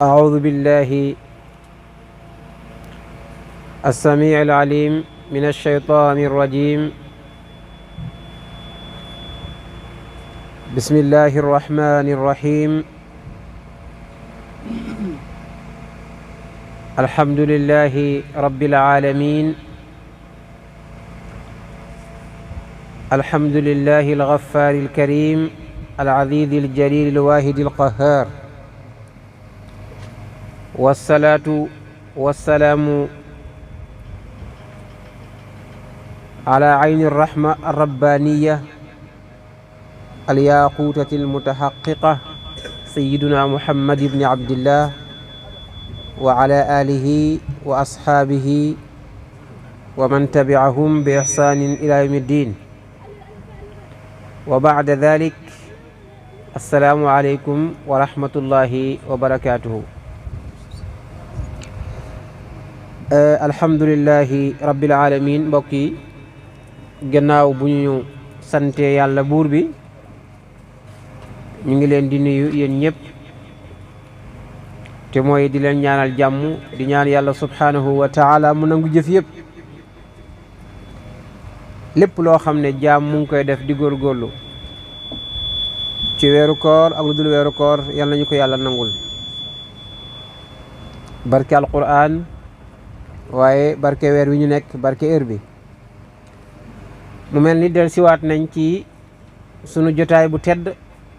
أعوذ بالله السميع العليم من الشيطان الرجيم. بسم الله الرحمن الرحيم. الحمد لله رب العالمين. الحمد لله الغفار الكريم العزيز الجليل الواحد القهار، والصلاة والسلام على عين الرحمة الربانية الياقوتة المتحققة سيدنا محمد بن عبد الله وعلى آله وأصحابه ومن تبعهم بإحسان إلى يوم الدين، وبعد ذلك السلام عليكم ورحمة الله وبركاته. alhamdulillahi rabbil alamin. mbokk yi, gannaaw bu ñu sante yàlla buur bi, ñu ngi leen di nuyu yéen ñëpp, te mooy di leen ñaanal jàmm, di ñaan yàlla subhanahu wa taala mu nangu jëf yëpp. lépp loo xam ne jaam mu ngi koy def di góorgóorlu ci weeru koor ak lu dul weeru koor, yàlla nañu ko yàlla nangul. barke alquran, waaye barke weer wi ñu nekk, barke heure bi. mu mel ni del siwaat nañ ci sunu jotaay bu tedd,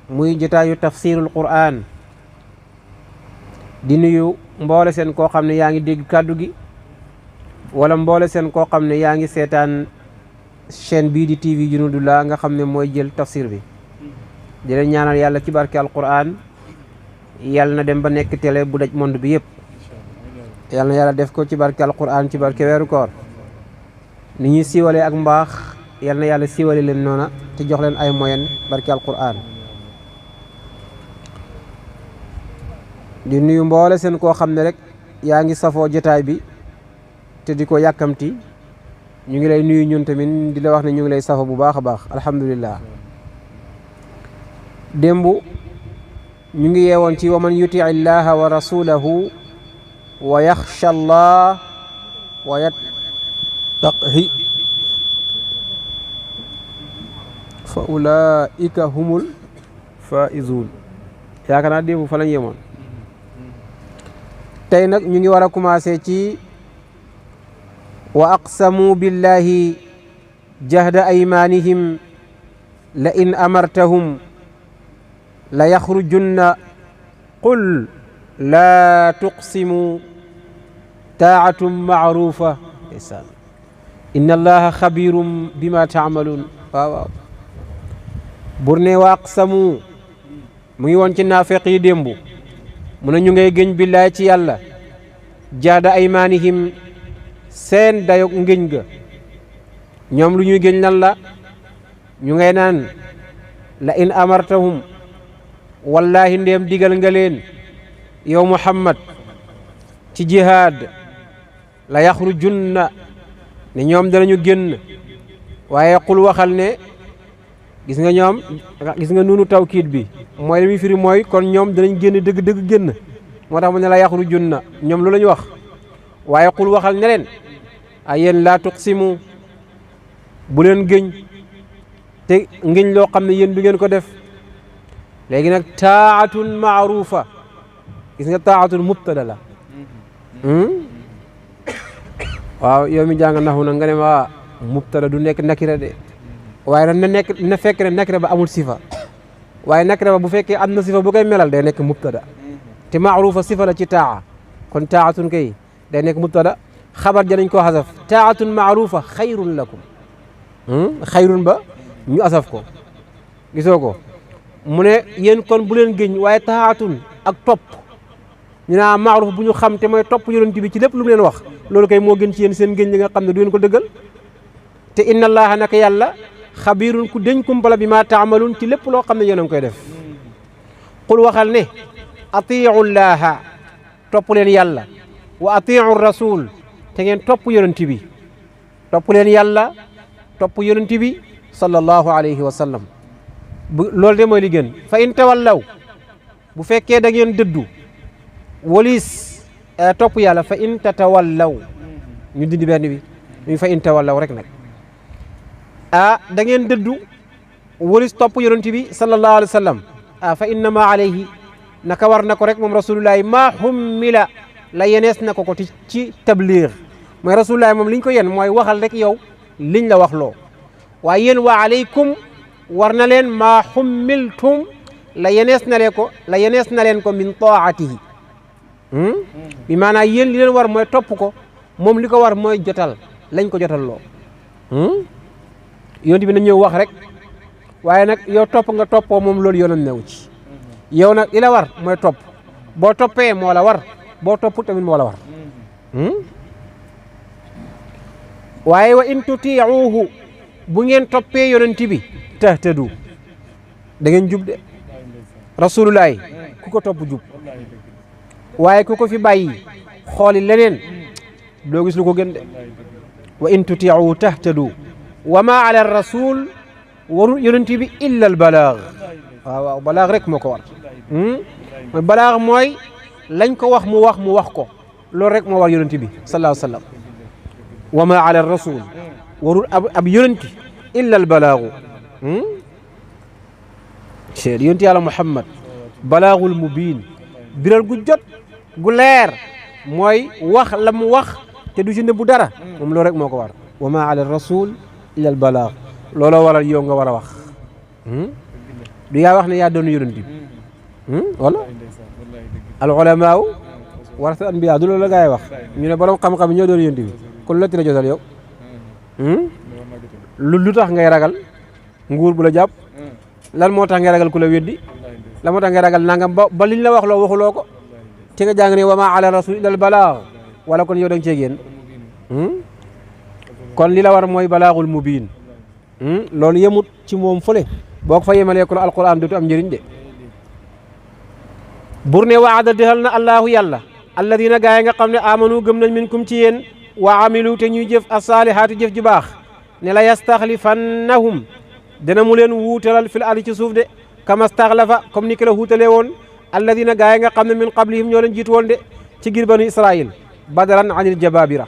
muy jotaayu tafsirul quran. di nuyu mboole seen koo xam ne yaa ngi dégg kàddu gi, wala mboole seen koo xam ne yaa ngi seetaan chaîne bii di TV Junudullah nga xam ne mooy jël tafsir bi. di leen ñaanal yàlla ci barke alquran, yàlla na dem ba nekk télé bu daj monde bi yëpp. yàlla na yàlla def ko ci barke alquran, ci barke weeru koor. ni ñuy siiwalee ak mbaax, yàlla na yàlla siiwale leen noona te jox leen ay moyen barke alquran. di nuyu mboole seen koo xam ne rek yaa ngi safoo jotaay bi te di ko yàkkamti, ñu ngi lay nuyu ñun tamit di la wax ne ñu ngi lay safo bu baax a baax. alhamdulillah. démb ñu ngi yeewoon ci wa man yuti illaha wa rasulahu wa yaxsha allah wa yattaqi fa ulaika humul faizun. yaakaar naa démb fa lañ yemoon. tey nag ñu ngi war a commencé ci wa aqsamu billahi jahda aymanihim la in amartahum la yaxrujunna qul laa tuqsimu taatum maarufa. inna allaha xabirum bima taamaluun. waaw bur ne wa aqsamu mu ngi woon ci naafeq yi démb, mu ne ñu ngay gëñ billaay ci yàlla jaada aymaanihim, seen dayog ngëñ ga. ñoom lu ñuy gëñ lan la? ñu ngay naan la in amartahum, wallahi ndéem digal nga leen yow muhammad ci jihaad, la yaxrujunna, ne ñoom danañu génn. waaye qul waxal ne, gis nga ñoom, gis nga nuunu tawkiid bi mooy li muy firi mooy kon ñoom danañ génn dëgg génn. moo tax mu ne la yaxrujunna, ñoom lu la ñu wax. waaye qul waxal ne leen a yéen laa tuqsimu, bu leen gëñ te ngëñ loo xam ne yéen du ngeen ko def. léegi nag taatun maarufa, gis nga taatun mubtada la. waaw yow mi jàng naxu na nga ne ma mubtada du nekk nakira de, waaye nag na fekk ne nakira ba amul sifa. waaye nakira ba bu fekkee am na sifa bu koy melal day nekk mubtada, te maarufa sifa la ci taa. kon taatun kay day nekk mubtada, xabar ja nañ koo xasaf. taatun maarufa xayrun lakum, xayrun ba ñu asaf ko, gisoo ko. mu ne yéen kon bu leen gëñ, waaye taatun ak topp, ñu naa maaruf bu ñu xam te mooy topp yonent bi ci lépp lu mu leen wax, loolu kay moo gën ci yéen seen gëñ li nga xam ne du ngeen ko dëggal. te inna allaha naka yàlla xabirun ku deñ kumpala bi ma taamaluun, ci lépp loo xam ne yéen a ngi koy def. qul waxal ne atiu llaha, topp leen yàlla, wa atiu rasul, te ngeen topp yonent bi. topp leen yàlla, topp yonent bi sallallahu alayhi wa sallam. loolu de mooy li gën. fa in tawallaw, bu fekkee da ngeen dëddu walis topp yàlla fa in tatawallaw ñu dindi benn bi ñu fa in tawallaw rek nag da ngeen dëddu walis topp yonent bi sallallahu alayhi wa sallam fa innama alayhi naka war na ko rek moom rasulullahi maa xummila la yenees na ko ci tabliir mooy rasulullahi moom liñ ko yen mooy waxal rek yow liñ la wax loo waaye yéen wa alaykum war na leen maa xummiltum la yenees na leen ko min taatihi bi maanaam yéen li leen war mooy topp ko moom li ko war mooy jotal lañ ko jotal loo yonent bi na ñëw wax rek waaye nag yow topp nga toppoo moom loolu yoonam new ci yow nag li la war mooy topp boo toppee moo la war boo topp tamit moo la war waaye wa in tutiuhu bu ngeen toppee yonent bi tahtadu da ngeen jub de rasulullahi ku ko topp jub waaye ku ko fi bàyyi xooli leneen doo gis lu ko gën de wa in tutiuhu tahtadu wa ma ala rasul waru yonent bi illa al balaag waaw balaag rek moo ko war mooy balaag mooy lañ ko wax mu wax ko loolu rek moo war yonent bi sallallahu alayhi wa sallam wa ma ala rasul warul ab yonent illa al balaagu cheikh yonent yàlla Muhammad balaagul mubiin biral gu jot gu leer mooy wax la mu wax te du ci nëbbu dara moom loolu rek moo ko war wa ma ala rasul illa al balaag looloo waral yow nga war a wax du yaa wax ne yaa doon yonent bi wala al ulamaaw warasa anbiyaa du loolu la gaa yi wax ñu ne borom xam-xam ñoo doon yonent bi kon la tira jotal yow lu tax ngay ragal nguur bu la jàpp lan moo tax ngay ragal ku la weddi lan moo tax ngay ragal nangam ba liñ la wax loo waxuloo ko te nga jàng ne wa ma ala rasul illa al balaag wala kon yow da nga cee génn kon li la war mooy balaagul mubiin loolu yemut ci moom fële boo ko fa yemalee ko alquran dootu am njëriñ de bur ne waada dëxal na allahu yàlla alladina gaa yi nga xam ne amanu gëm nañ minkum ci yéen wa amilu te ñuy jëf asalihaatu jëf ji baax ne la yastaxlifannahum dana mu leen wuutalal fil ardi ci suuf de kama staxlafa comme ni ki la wuutalee woon alladina gaa yi nga xam ne min qablihim ñoo leen jiitu woon de ci gir banu israil badaran anil jababira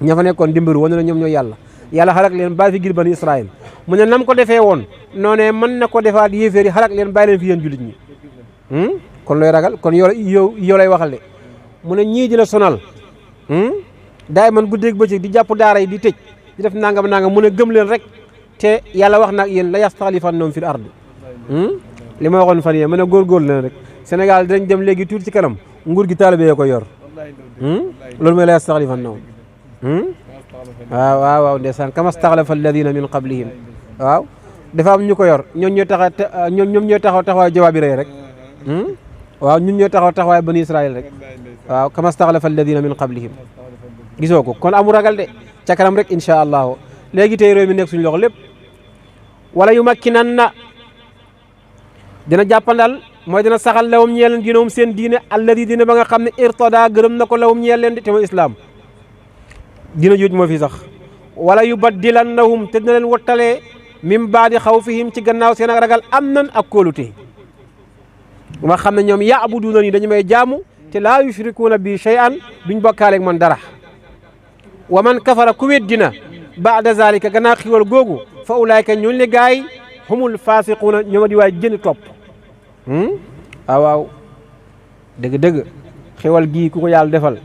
ña fa nekkoon dimbaru wane na ñoom ñooy yàlla xalak leen bàyyi fi gir banu israil mu ne nam ko defee woon noonee mën na ko defaat yéeféer yi xalak leen bàyyi leen fi yéen jullit ñi kon looy ragal kon yow lay waxal de mu ne ñii di la sonal daay man guddeeg bëccëg di jàpp daara yi di tëj di def nangam mu ne gëm leen rek te yàlla wax nag yéen la yastaxlifannahum fil ard li ma waxoon fan yee mu ne góorgóorlu leen rek Sénégal dinañ dem léegi tuuti ci kanam nguur gi taalibe yee ko yor loolu mooy la yastaxlifannahum waaw ndeysaan kama staxlafa alladina min qablihim waaw dafa am ñu ko yor ñoom ñooy taxaw taxawaay jawaabi rey rek waaw ñun ñooy taxawaay bani israil rek waaw kama staxlafa alladina min qablihim gisoo ko kon amu ragal de ca kanam rek insha allahu léegi tey réew mi nekk suñu loxo lépp wala yu makkinan na dina jàppandal mooy dina saxal lawum ñeel leen diinahum seen diine alladi diine ba nga xam ne irtada gërëm na ko lawum ñeel leen di te mooy islam dina juuj moo fi sax wala yu baddilannahum te dina leen wattalee min baadi xawfihim ci gannaaw seen ak ragal am nan ak kóolute nga xam ne ñoom yaabuduuna ni dañu may jaamu te laa yushrikuuna bi shay'an duñ bokkaaleeg man dara wa man kafara ku weddina baada zalika gannaaw xiwal googu fa ulaayka ñooñu le gaay humul fasiquuna ñooma di waay jënd topp waaw dëgg xiwal gii ku ko yàlla defal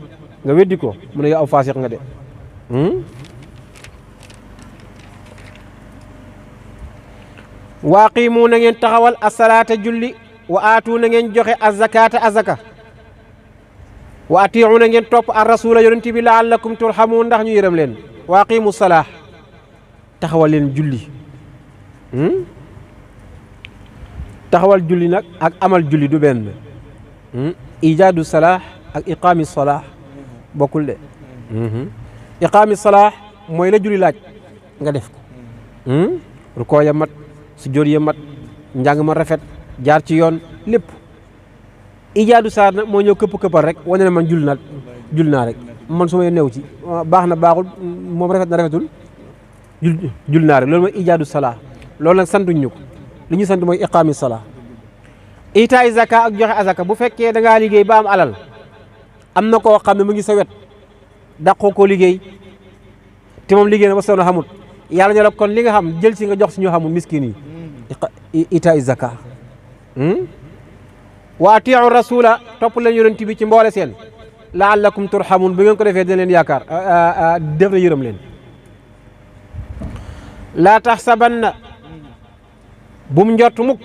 nga weddi ko mu ne yow aw fasiq nga de wa aqimu na ngeen taxawal asalaata julli wa aatu na ngeen joxe azakata azaka wa atiu na ngeen topp ar rasula yonent bi laallakum turhamuun ndax ñu yërëm leen wa aqimu salaa taxawal leen julli taxawal julli nag ak amal julli du benn ijaadu salaa ak iqaami salaa bokkul de iqaami salaa mooy la julli laaj nga def ko rukoo ya mat sujjóot ya mat njàng ma rafet jaar ci yoon lépp ijaadu saar nag moo ñëw këppal rek wane ne man jul naa rek man su ma new ci baax na baaxul moom rafet na rafetul jul naa rek loolu mooy ijaadu salaa loolu nag santuñ ñu ko li ñu sant mooy iqaami salaa itaay zaka ak joxe azaka bu fekkee da ngaa liggéey ba am alal am na koo xam ne mu ngi sa wet dàqoo koo liggéey te moom liggéey na ba sonn xamut yàlla ne la kon li nga xam jël si nga jox si ñu xamul miskin yi itaay zaka wa atiu rasula topp leen yonent bi ci mboole seen laallakum turhamun bu ngeen ko defee dina leen yaakaar def na yërëm leen laa taxsabanna bum njott mukk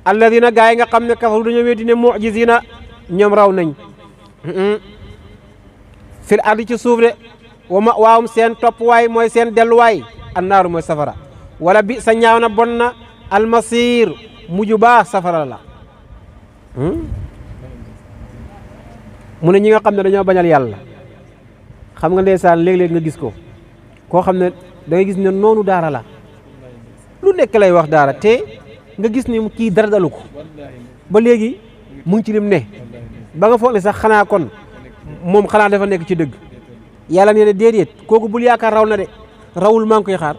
alladina gaa yi nga xam ne kafaru dañoo weddi ne mujizina ñoom raw nañ fil ardi ci suuf de wa ma waawum seen topp waay mooy seen delluwaay annaaru mooy safara wala bi sa ñaaw na bon na almasir mujj baax safara la mu ne ñi nga xam ne dañoo bañal yàlla xam nga ndeysaan léeg-léeg nga gis ko koo xam ne da ngay gis ne noonu daara la lu nekk lay wax daara te nga gis ni kii dara dalu ko ba léegi mu ngi ci lim ne ba nga foog ne sax xanaa kon moom xanaa dafa nekk ci dëgg yàlla nee na déedéet kooku bul yaakaar raw na de rawul maa ngi koy xaar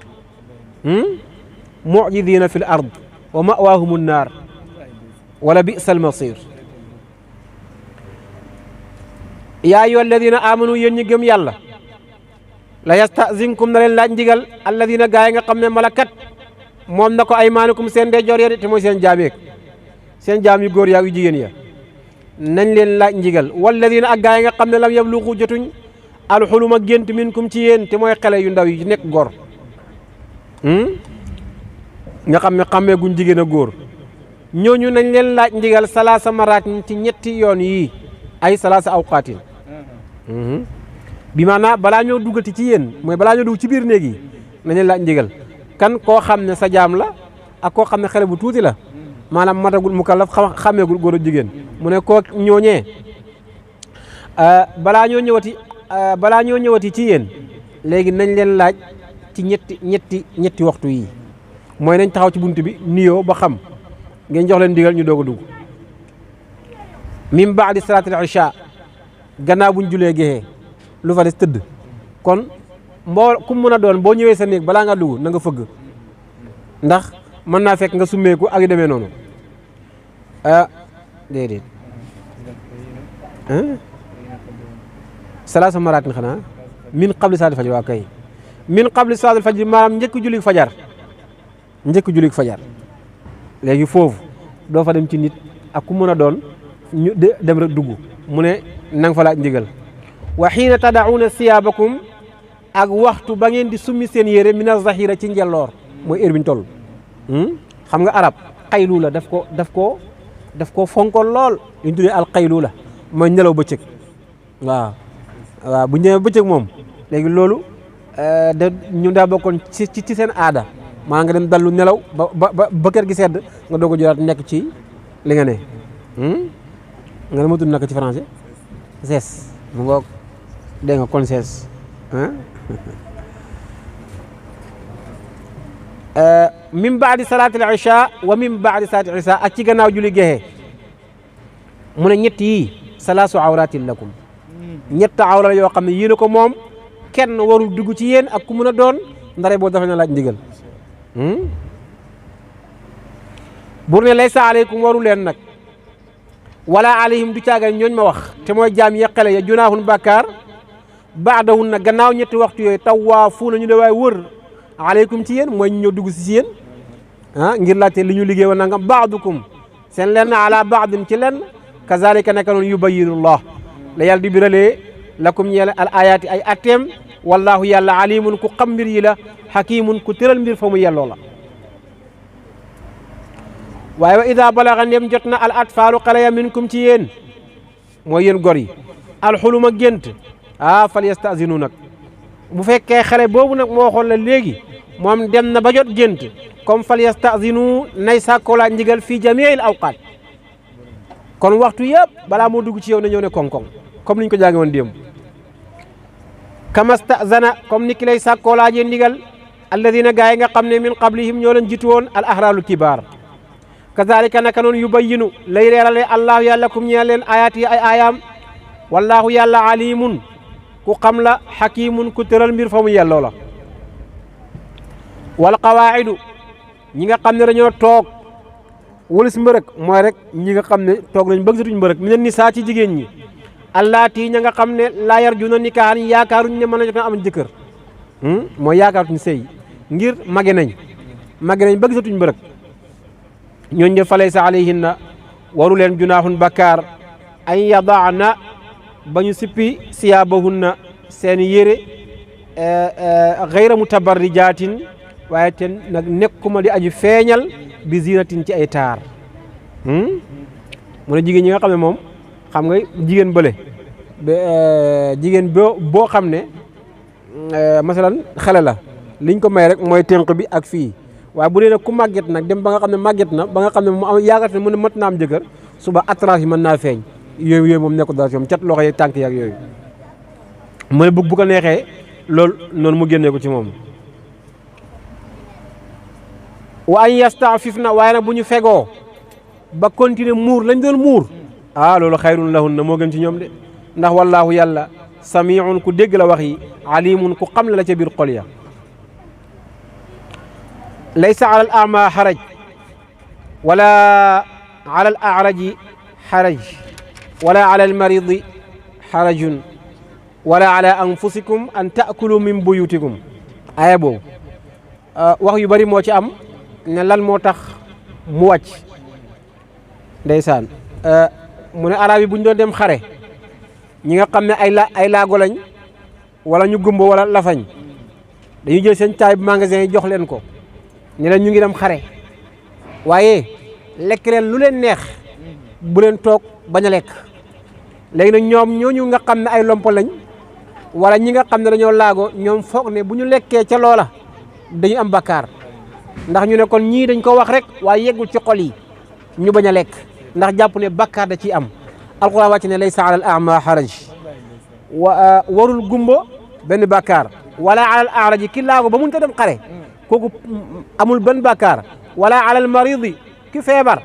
mu'jizina fil ard wa ma'wahumu naar wala bi'sal masir yaa ayyuha alladina amanu yéen ñi gëm yàlla la yastazinkum na leen laaj ndigal alladina gaa yi nga xam ne malakat moom na ko aymaanukum seen ndeyjoor ya de te mooy seen jaameek seen jaam yu góor yaa yu jigéen ya nañ leen laaj ndigal walladina ak gaa yi nga xam ne lam yabluxu jotuñ alxuluma gént minkum ci yéen te mooy xale yu ndaw yi nekk góor nga xam ne xàmmee guñ jigéen a góor ñooñu nañ leen laaj ndigal salaasa maraat ci ñetti yoon yii ay salaasa awqaatin bi maanaam balaa ñoo duggati ci yéen mooy balaa ñoo dugg ci biir néeg yi nañ leen laaj ndigal kan koo xam ne sa jaam la ak koo xam ne xale bu tuuti la maanaam matagul mukallaf xàmmeegul góor ak jigéen mu ne koo ñooñee balaa ñoo ñëwati ci yéen léegi nañ leen laaj ci ñetti waxtu yi mooy nañ taxaw ci bunt bi nuyoo ba xam ngeen jox leen ndigal ñu doog a dugg min baadi salaatil isha gannaaw buñ julee géexee lu fa des tëdd kon ku mën a doon boo ñëwee sa néeg balaa nga dugg na nga fëgg ndax mën naa fekk nga summeeku ak yu demee noonu déedéet salaasa maraatin xanaa min qabli salaatil fajr waa kay min qabli salaatil fajr maanaam njëkk julli fajar léegi foofu doo fa dem ci nit ak ku mën a doon ñu dem rek dugg mu ne nang fa laaj ndigal wa xiina tadauna siyaabakum ak waxtu ba ngeen di summi seen yére mina zahira ci njelloor mooy heure bi ñu toll xam nga arab xaylu la daf ko fonkoon lool li ñu tuddee al xaylu la mooy nelaw bëccëg waaw bu ñu ñëwee bëccëg moom léegi loolu ñu daa bokkoon ci seen aada maa nga dem dallu nelaw ba kër gi sedd nga doog a joraat nekk ci li nga ne nga ne ma tudd naka ci français sees mu ngoog dégg nga kon sees min baadi salaatil isha wa min baadi salaatil isha ak ci gannaaw julli gexe mu ne ñett yi salaasu awratin lakum ñett awra yoo xam ne yéen a ko moom kenn warul dugg ci yéen ak ku mun a doon ndare boo dafa na laaj ndigal bur ne laysa aleykum waru leen nag wala alayhim du caaga ñooñ ma wax te mooy jaam yeqale ya junaahun bàkkaar baadahun na gannaaw ñetti waxtu yooyu tawaafuuna ñu ne waaye wër aleykum ci yéen mooy ñu ñëw dugg si yéen ngir laajte li ñu liggéey wa nangam baadukum seen lenn ala baadin ci lenn kazalika naka noonu yubayinullah la yàlla di biralee lakum ñeel al ayaati ay atteem wallahu yàlla alimun ku xam mbir yi la hakimun ku tëral mbir fa mu yelloo la waaye wa ida balaga ndem jot na al atfaalu xale ya minkum ci yéen mooy yéen gor yi alxuluma gént fal yastazinu nag bu fekkee xale boobu nag moo waxoon la léegi moom dem na ba jot gént comme fal yastazinu nay sàkkoo laaj ndigal fii jamiil awqaat kon waxtu yëpp balaa moo dugg ci yow na ñëw ne koŋ-koŋ comme niñ ko jànge woon démb kama stazana comme ni ki lay sàkkoo laajee ndigal alladina gaa yi nga xam ne min qablihim ñoo leen jitu woon al ahraalu kibaar kazalika naka noonu yubayyinu lay reerale allahu yàlla kum ñeel leen ayaat yi ay aayaam wallahu yàlla alimun ku xam la hakimun ku tëral mbir fa mu yelloo la wal qawaa'idu ñi nga xam ne dañoo toog walis mbërëk mooy rek ñi nga xam ne toog nañ bëgg satuñ mbërëk mi ne ni saa ci jigéen ñi allaati ña nga xam ne laa yarjuna nikaahan yaakaaruñ ne mën a jot am jëkkër mooy yaakaaruñ sëy ngir mage nañ bëgg satuñ mbërëk ñooñ de falaysa alayhinna waru leen junaahun bakkaar an yadaana ba ñu sippi siyaabahunna seen yére gayra mutabarrijaatin waaye te nag nekkuma di aju feeñal bi zinatin ci ay taar mu ne jigéen ñi nga xam ne moom xam nga jigéen bële jigéen boo xam ne masalan xale la liñ ko may rek mooy tënk bi ak fii waaye bu dee nag ku màgget nag dem ba nga xam ne màgget na ba nga xam ne mu am yaakaar ne mu ne mat naa am jëkkër suba atras yi mën naa feeñ yooyu moom nekkul dara ci moom cat loxo yi tànk yaak yooyu mu ne bu ko neexee loolu noonu mu génnee ko ci moom wa an yastaafifna waaye nag bu ñu fegoo ba continuer muur lañ doon muur loolu xayrun lahunna moo gën ci ñoom de ndax wallaahu yàlla samiun ku dégg la wax yi alimun ku xam la ca biir xol ya laysa ala al ama xaraj wala ala al araji xaraj wala ala al maridi xarajun wala ala anfusikum an taakulu min buyutikum aya boobu wax yu bari moo ci am ne lan moo tax mu wàcc ndeysaan mu ne arab yi bu ñu doon dem xare ñi nga xam ne ay laago lañ wala ñu gumba wala lafañ dañuy jël seen taay magasin yi jox leen ko ne leen ñu ngi dem xare waaye lekk leen lu leen neex bu leen toog bañ a lekk léegi nag ñoom ñooñu nga xam ne ay lompo lañ wala ñi nga xam ne dañoo laago ñoom foog ne bu ñu lekkee ca loola dañu am bakkaar ndax ñu ne kon ñii dañ ko wax rek waaye yeggul ci xol yi ñu bañ a lekk ndax jàpp ne bakkaar da ciy am alquran wàcc ne laysa ala al ama haraj warul gumba benn bakkaar wala ala al araji ki laago ba mun ta dem xare kooku amul benn bakkaar wala ala al maridi ki feebar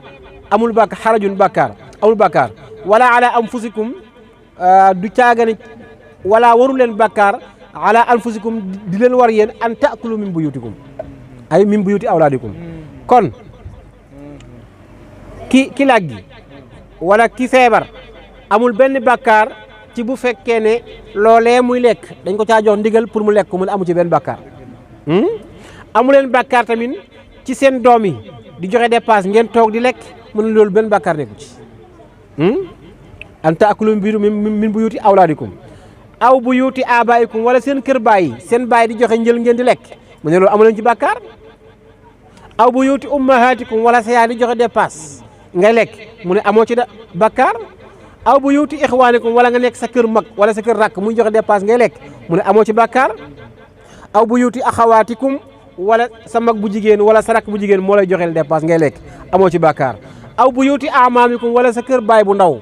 amul bakkaar harajun bakkaar amul bakkaar wala ala anfusikum du caagani wala warul leen bakkaar ala anfusikum di leen war yéen an taakulu min buyutikum ay min buyuti awlaadikum kon ki laaj gi wala ki feebar amul benn bakkaar ci bu fekkee ne loolee muy lekk dañ ko caa jox ndigal pour mu lekk mu ne amu ci benn bakkaar amu leen bakkaar tamit ci seen doom yi di joxe dépasse ngeen toog di lekk mu ne loolu benn bakkaar nekku ci an taakulu min buyuti awlaadikum aw buyuti abaikum wala seen kër baay seen baay di joxe njël ngeen di lekk mu ne loolu amu leen ci bakkaar aw buyuti ummahatikum wala sa yaay di joxe dépasse ngay lekk mu ne amoo ci bakkaar aw buyuti ixwaanikum wala nga nekk sa kër mag wala sa kër rakk muy joxe dépasse ngay lekk mu ne amoo ci bakkaar aw buyuti axawaatikum wala sa mag bu jigéen wala sa rakk bu jigéen moo lay joxeel dépasse ngay lekk amoo ci bakkaar aw buyuti amaamikum wala sa kër baay bu ndaw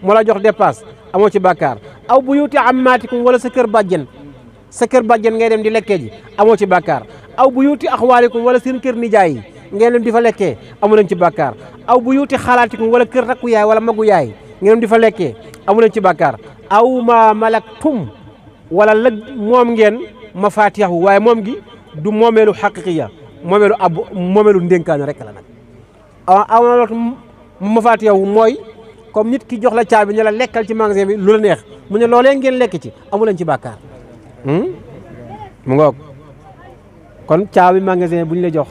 moo la jox dépasse amoo ci bakkaar aw buyuti ammaatikum wala sa kër bàjjen ngay dem di lekkee ji amoo ci bakkaar aw buyuti axwaalikum wala seen kër nijaay yi ngeen dem di fa lekkee amu leen ci bakkaar aw buyuti xalaatikum wala kër rakku yaay wala magu yaay ngeen dem di fa lekkee amu leen ci bakkaar aw ma malaktum wala lëg moom ngeen mafaatihahu waaye moom gi du moomeelu xaqiqiya moomeelu ndénkaane rek la nag aw mafaatihahu mooy comme nit ki jox la caabi ne la lekkal ci magasin bi lu la neex mu ne loolee ngeen lekk ci amu leen ci bàkkaar mu ngoog kon caabi magasin bu ñu la jox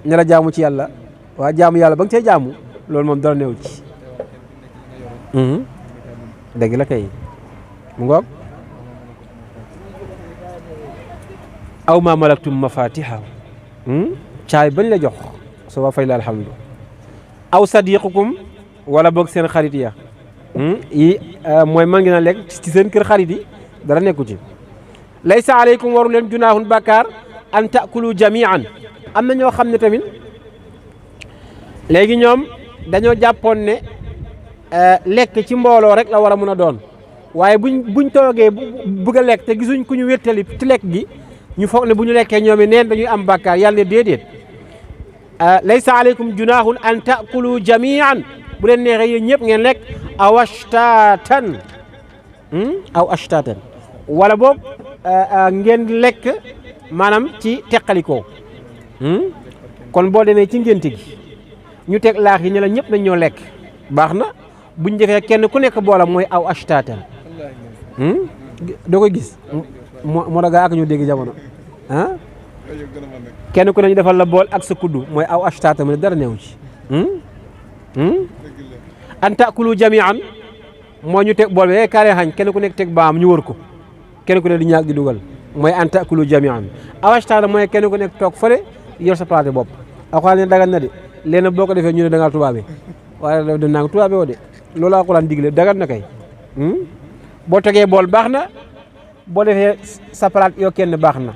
ne la jaamu ci yàlla waa jaamu yàlla ba nga cay jaamu loolu moom dara néew ci dëgg la kay mu ngoog aw ma malaktum mafatiha caabi bañ la jox soo ba fay la alhamdu aw sadiqukum wala boog seen xarit ya yi mooy mën ngeen a lekk ci seen kër xarit yi dara nekku ci laysa aleykum waru leen junaahun bakkaar an taakulu jamian am na ñoo xam ne tamit léegi ñoom dañoo jàppoon ne lekk ci mbooloo rek la war a mën a doon waaye buñ toogee bëgg a lekk te gisuñ ku ñu wéttali ci lekk gi ñu foog ne bu ñu lekkee ñoom neen dañuy am bakkaar yàlla ne déedéet laysa aleykum junaahun an taakulu jamian bu leen neexee yéen ñëpp ngeen lekk aw ashtatan wala boobu ngeen lekk maanaam ci teqalikoo kon boo demee ci ngénte gi ñu teg laax yi ne la ñëpp nañ ñoo lekk baax na buñ defee kenn ku nekk boolam mooy aw ashtaatan doo koy gis moo da gaa ak ñu dégg jamono kenn ku ne ñu defal la bool ak sa kuddu mooy aw ashtaatan mu ne dara neew ci an taakulu jamian moo ñu teg bool bi kaare xañ kenn ku nekk teg baam ñu wër ko kenn ku ne di ñaag di dugal mooy an taakulu jamian aw ashtaatan mooy kenn ku nekk toog fële yor sa palaate bopp alxuraan ne dagan na de léegi boo ko defee ñu ne da ngaa tubaabe waaye da naa tubaabe woo de loolu alxuraan digle dagan na kay boo tegee bool baax na boo defee sa palaat yoo kenn baax na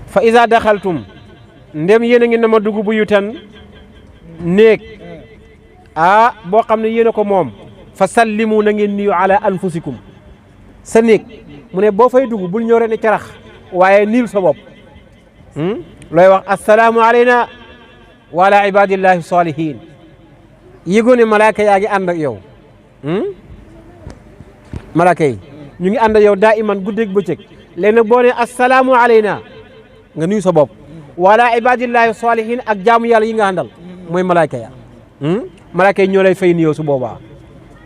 fa iza daxaltum ndem yéen a ngi na ma dugg bu yu tan néeg boo xam ne yéen a ko moom fa sallimu na ngeen nuyu ala anfusikum sa néeg mu ne boo fay dugg bul ñëw rek ne carax waaye niil sa bopp looy wax assalaamu alayna wa ala ibadillahi salihin yëgoo ne malaaka yaa ngi ànd ak yow malaaka yi ñu ngi ànd ak yow daa iman guddeeg bëccëg léegi nag boo ne assalaamu alayna nga nuyu sa bopp wa ala ibadillahi salihin ak jaamu yàlla yi nga àndal mooy malaaka ya malaaka yi ñoo lay fay nuyoo su boobaa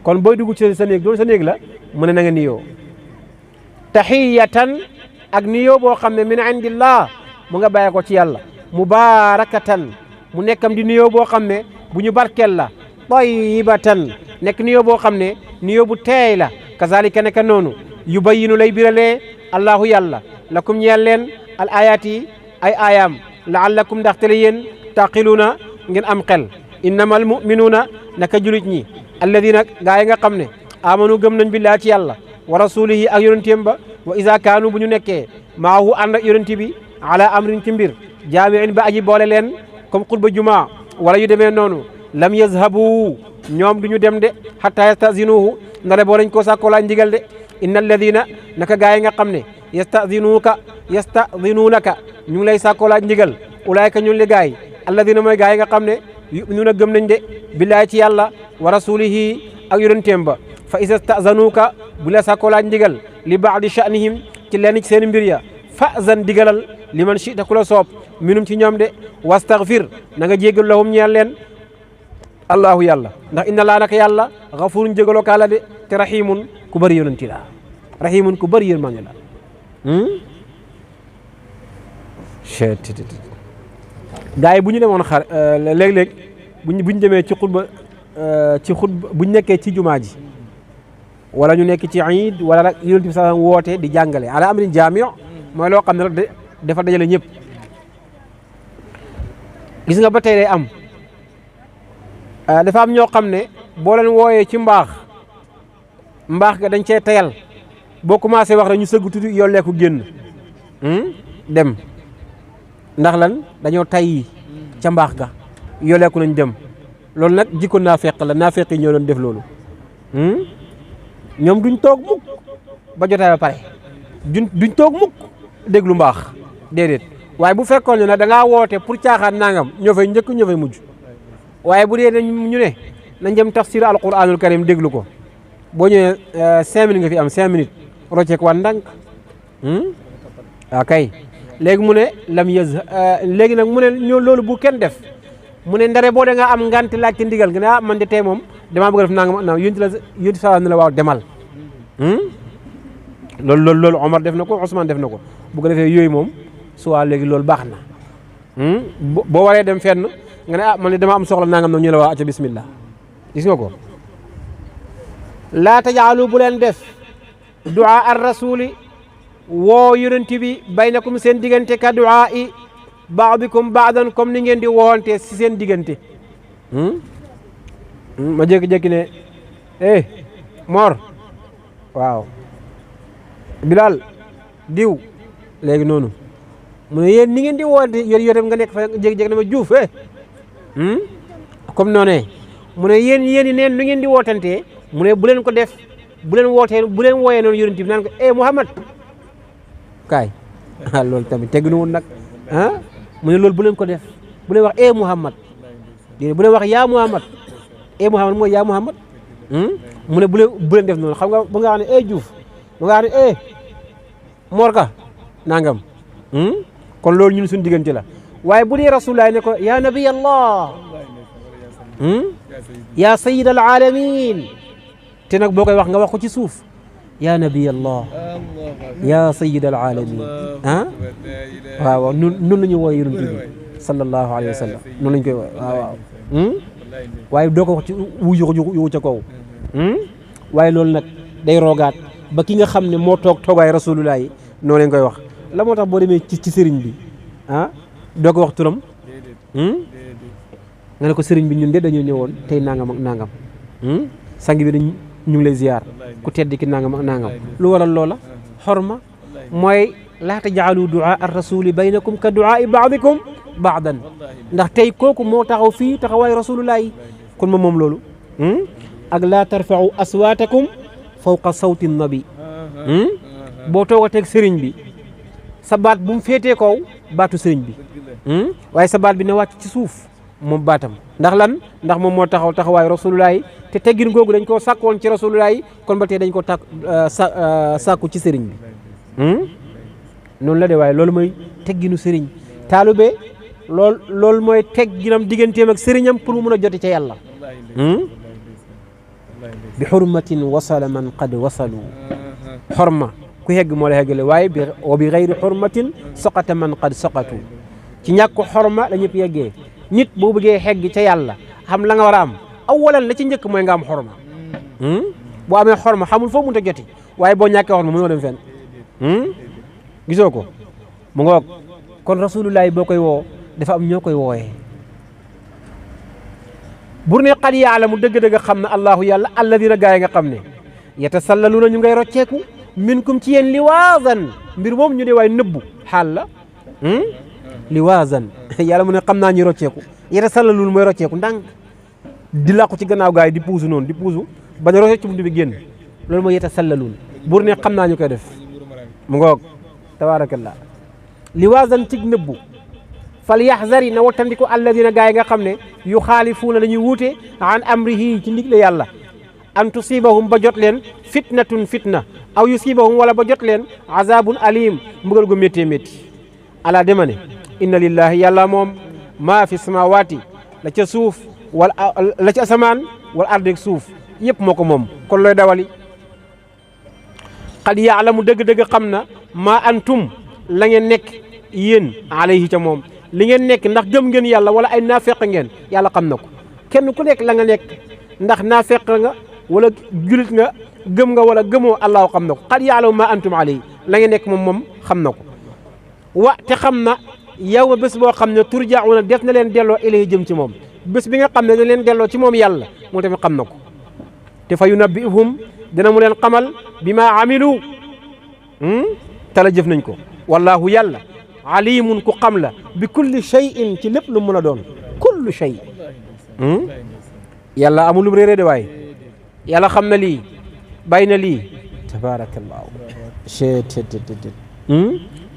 kon booy dugg ci sa néeg doon sa néeg la mu ne na nga nuyoo tahiyatan ak nuyoo boo xam ne min indillah mu nga bàyyi ko ci yàlla mubarakatan mu nekkam di nuyoo boo xam ne bu ñu barkeel la tayyibatan nekk nuyoo boo xam ne nuyoo bu teey la kazalika nekk noonu yubayyinu lay biralee allahu yàlla lakum ñeel leen al ayaat yi ay aayaam laallakum ndaxte la yéen taqiluuna ngeen am xel innamal muminuuna naka julit ñi alladina gaa yi nga xam ne amanu gëm nañ billaa ci yàlla wa rasulihi ak yonenteem ba wa isa kaanu bu ñu nekkee maahu ànd ak yonente bi ala amrin ci mbir jaamiin ba aji boole leen comme xutba jumaa wala yu demee noonu lam yazhabu ñoom du ñu dem de hatta yastazinuhu ndare boo lañ koo sàkkoo laa ndigal de inna alladina naka gaa yi nga xam ne yastazinunaka ñu ngi lay sàkkoo laa ndigal ulaayka ñun li gaay alladina mooy gaa yi nga xam ne yuminuuna gëm nañ de billaay ci yàlla wa rasulihi ak yonenteem ba fa isa stazanuka bu la sàkkoo laa ndigal li baadi sha'nihim ci lenn ci seen mbir ya fa'zan digalal li man chita ku la soob minum ci ñoom de wastaghfir na nga jéggal lahum ñeel leen allahu yàlla ndax inna laa naka yàlla gafurun jégaloo kaa la de te rahimun ku bëri yonenti la rahimun ku bëri yërmande la gaa yi bu ñu demoon xar léeg-léeg buñ demee ci xutba buñ nekkee ci jumaa ji wala ñu nekk ci iid wala rek yonent bi sax woote di jàngale ala amrin jaami' mooy loo xam ne rek dafa dajale ñëpp gis nga ba tey day am dafa am ñoo xam ne boo leen wooyee ci mbaax ga dañ cee tayal boo commencé wax rek ñu sëgg tuuti yolleeku génn dem ndax lan dañoo tay ca mbaax ga yolleeku nañ dem loolu nag jikko naafeq la naafeq yi ñoo doon def loolu ñoom duñ toog mukk ba jotaay ba pare duñ toog mukk déglu mbaax déedéet waaye bu fekkoon ne nag da ngaa woote pour caaxaan nangam ñoo fay njëkk ñoo fay mujj waaye bu dee ñu ne nañ dem tafsir alquranul karim déglu ko boo ñëwee 5 minutes nga fi am 5 minutes rocceek wan ndànk waaw kay léegi mu ne léegi nag mu ne ñoo loolu bu kenn def mu ne ndare boo da nga am ngant laajte ndigal nga ne man de tey moom damaa bëgg a def nangam yonti sala ne la waaw demal loolu Omar def na ko Ousmane def na ko bu ko defee yooyu moom soit léegi loolu baax na boo waree dem fenn nga ne man de dama am soxla nangam nag ñu la waa acca bismillah gis nga ko laa tajaalu bu leen def du'a ar rasuli woo yonent bi baynakum seen diggante ka du'a i ba'dikum ba'dan comme ni ngeen di woonte si seen diggante ma jékki-jékki ne Mor waaw Bilal diw léegi noonu mu ne yéen ni ngeen di woonte yotem nga nekk fa jékki-jékki ne ma Diouf comme noonu mu ne yéen yi neen nu ngeen di wootantee mu ne bu leen ko def bu leen wooyee noonu yonent bi naan ko Muhammad kaay loolu tamit tegg nu woon nag mu ne loolu bu leen ko def bu leen wax Muhammad déedéet bu leen wax yaa Muhammad Muhammad mooy yaa Muhammad mu ne bu leen def noonu xam nga bu nga xam ne Diouf bu nga xam ne Mor Ka nangam kon loolu ñun suñu diggante la waaye bu dee rasulullahi ne ko ya nabiyallah ya sayyid al alamin te nag boo koy wax nga wax ko ci suuf ya nabiyallah ya sayyid al alamin waaw nun la ñu wooye yonent bi sallallahu alayhi wa sallam noonu lañ koy wooye waaw waaye doo ko wax ci wu ca kaw waaye loolu nag day roogaat ba ki nga xam ne moo toogaay rasulullah yi noonu lañ koy wax la moo tax boo demee ci sëriñ bi doo ko wax turam nga ne ko sëriñ bi ñun de dañoo ñëwoon tey nangam ak nangam sang bi dañ ñu ngi lay ziyaar ku tedd ki nangam ak nangam lu waral loola xorma mooy laa tajaalu duaa ar rasuli baynakum ka duaa baadikum baadan ndax tey kooku moo taxaw fii taxawaay rasulullah yi kon moom loolu ak laa tarfau aswaatakum fawqa sawti nabi boo toogateeg sëriñ bi sa baat bu mu féetee kaw baatu sëriñ bi waaye sa baat bi ne wàcc ci suuf moom baatam ndax lan ndax moom moo taxaw taxawaay rasulullah yi te teggin googu dañ koo sàkkoon ci rasulullah yi kon ba tey dañ ko sàkku ci sëriñ bi noonu la de waaye loolu mooy tegginu sëriñ taalube loolu mooy tegginam digganteem ak sëriñam pour mu mun a jote ca yàlla bi xurmatin wasala man qad wasalu xorma ku hegg moo la heggale waaye wa bi gayri xurmatin soqata man qad soqatu ci ñàkk xorma la ñëpp yeggee nit boo bëggee xegg ca yàlla xam la nga war a am awalan la ci njëkk mooy nga am xorma boo amee xorma xamul foo mënut a joti waaye boo ñàkkee xorma mënoo dem fenn gisoo ko mu ngoog kon rasulullahi boo koy woo dafa am ñoo koy wooyee bur ne qad yaalamu dëgg-dëgg xam na allahu yàlla alladina gaa yi nga xam ne yatasallaluuna ñu ngay rocceeku minkum ci yéen liwaazan mbir moom ñu dee waay nëbbu xaal la liwaazan yàlla mu ne xam naa ñi rocceeku yatasallaluun mooy rocceeku ndànk di làqu ci gannaaw gaa yi di puusu noonu di puusu bañ a rocce ci buntu bi génn loolu mooy yatasallaluun bur ne xam naa ñu koy def mu ngoog tabaarakallah liwaazan cig nëbbu fal yaxzari na wattandiku alladina gaa yi nga xam ne yu xaalifuuna dañuy wuute an amrihi ci ndigle yàlla an tusibahum ba jot leen fitnatun fitna aw yusibahum wala ba jot leen azabun alim mbugal gu méttee métti ala dema ne inna lillahi yàlla moom maa fi samawaati la ca suuf wala la ca asamaan wala ardeeg suuf yëpp moo ko moom kon looy dawali qad yaalamu dëgg-dëgg xam na maa antum la ngeen nekk yéen alayhi ca moom li ngeen nekk ndax gëm ngeen yàlla wala ay naafeq ngeen yàlla xam na ko kenn ku nekk la nga nekk ndax naafeq nga wala julit nga gëm nga wala gëmoo allahu xam na ko qad yaalamu maa antum alayhi la ngeen nekk moom xam na ko wa te xam na yow ma bés boo xam ne turjauna def na leen delloo ilayhi jëm ci moom bés bi nga xam ne da leen delloo ci moom yàlla moom tamit xam na ko te fa yunabbihum dina mu leen xamal bi ma amilu tala jëf nañ ko wallahu yàlla alimun ku xam la bi kulli shay'in ci lépp lu mën a doon kullu shay yàlla amul lu réeré de waaye yàlla xam na lii bàyyi na lii tabarakallahu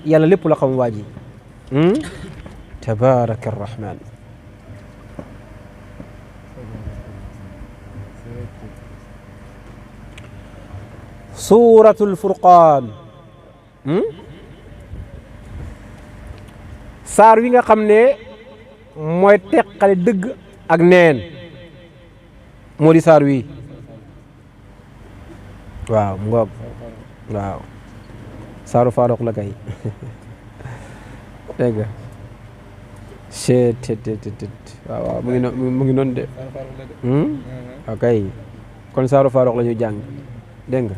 yàlla lépp la xam waa ji tabaraka arrahman suratul furqaan saar wi nga xam ne mooy teqale dëgg ak neen moo di saar wi waaw mu ngoog waaw saaru faaroq la kay dégg nga waaw mu ngi noonu de ok kon saaru faaroq la ñuy jàng dégg nga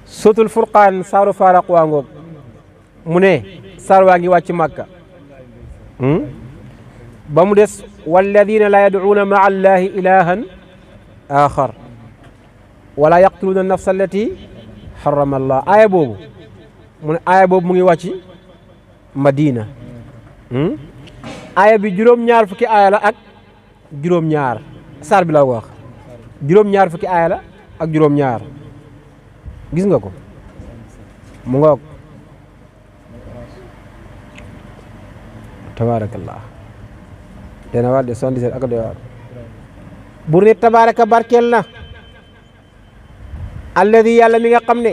suratul furqaan saaru faaroq waa ngoog mu ne saar waa ngi wàcc màkka ba mu des walladina la yad'uuna maa allahi ilahan axar wala yaqtuluuna nafsa allati harrama allah aaya boobu mu ne aaya boobu mu ngi wàcc madina aaya bi juróom-ñaar fukki aaya la ak juróom-ñaar saar bi la wax juróom-ñaar fukki aaya la ak juróom-ñaar gis nga ko mu ngoog tabarakallah dena war de 77 ak doy waar bur ne tabaraka barkeel na alladi yàlla mi nga xam ne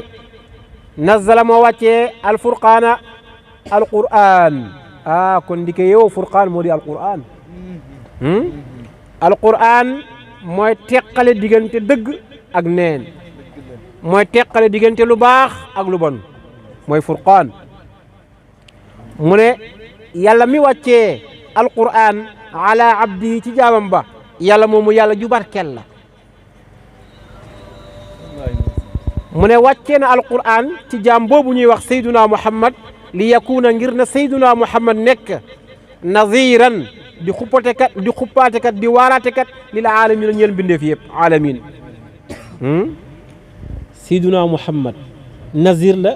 nazzala moo wàccee alfurqaana alquran kon ndike yow furqaan moo di alquran alquran mooy teqale diggante dëgg ak neen mooy teqale diggante lu baax ak lu bon mooy furqaan mu ne yàlla mi wàccee alquran ala abdi ci jaamam ba yàlla moomu yàlla ju barkel la mu ne wàccee na alquran ci jaam boobu ñuy wax sayduna muhammad li yakuna ngir na sayduna muhammad nekk naziran di xuppatekat di xuppaatekat di waaraatekat lil alamin ñeel bindeef yëpp alamin sayduna muhammad nazir la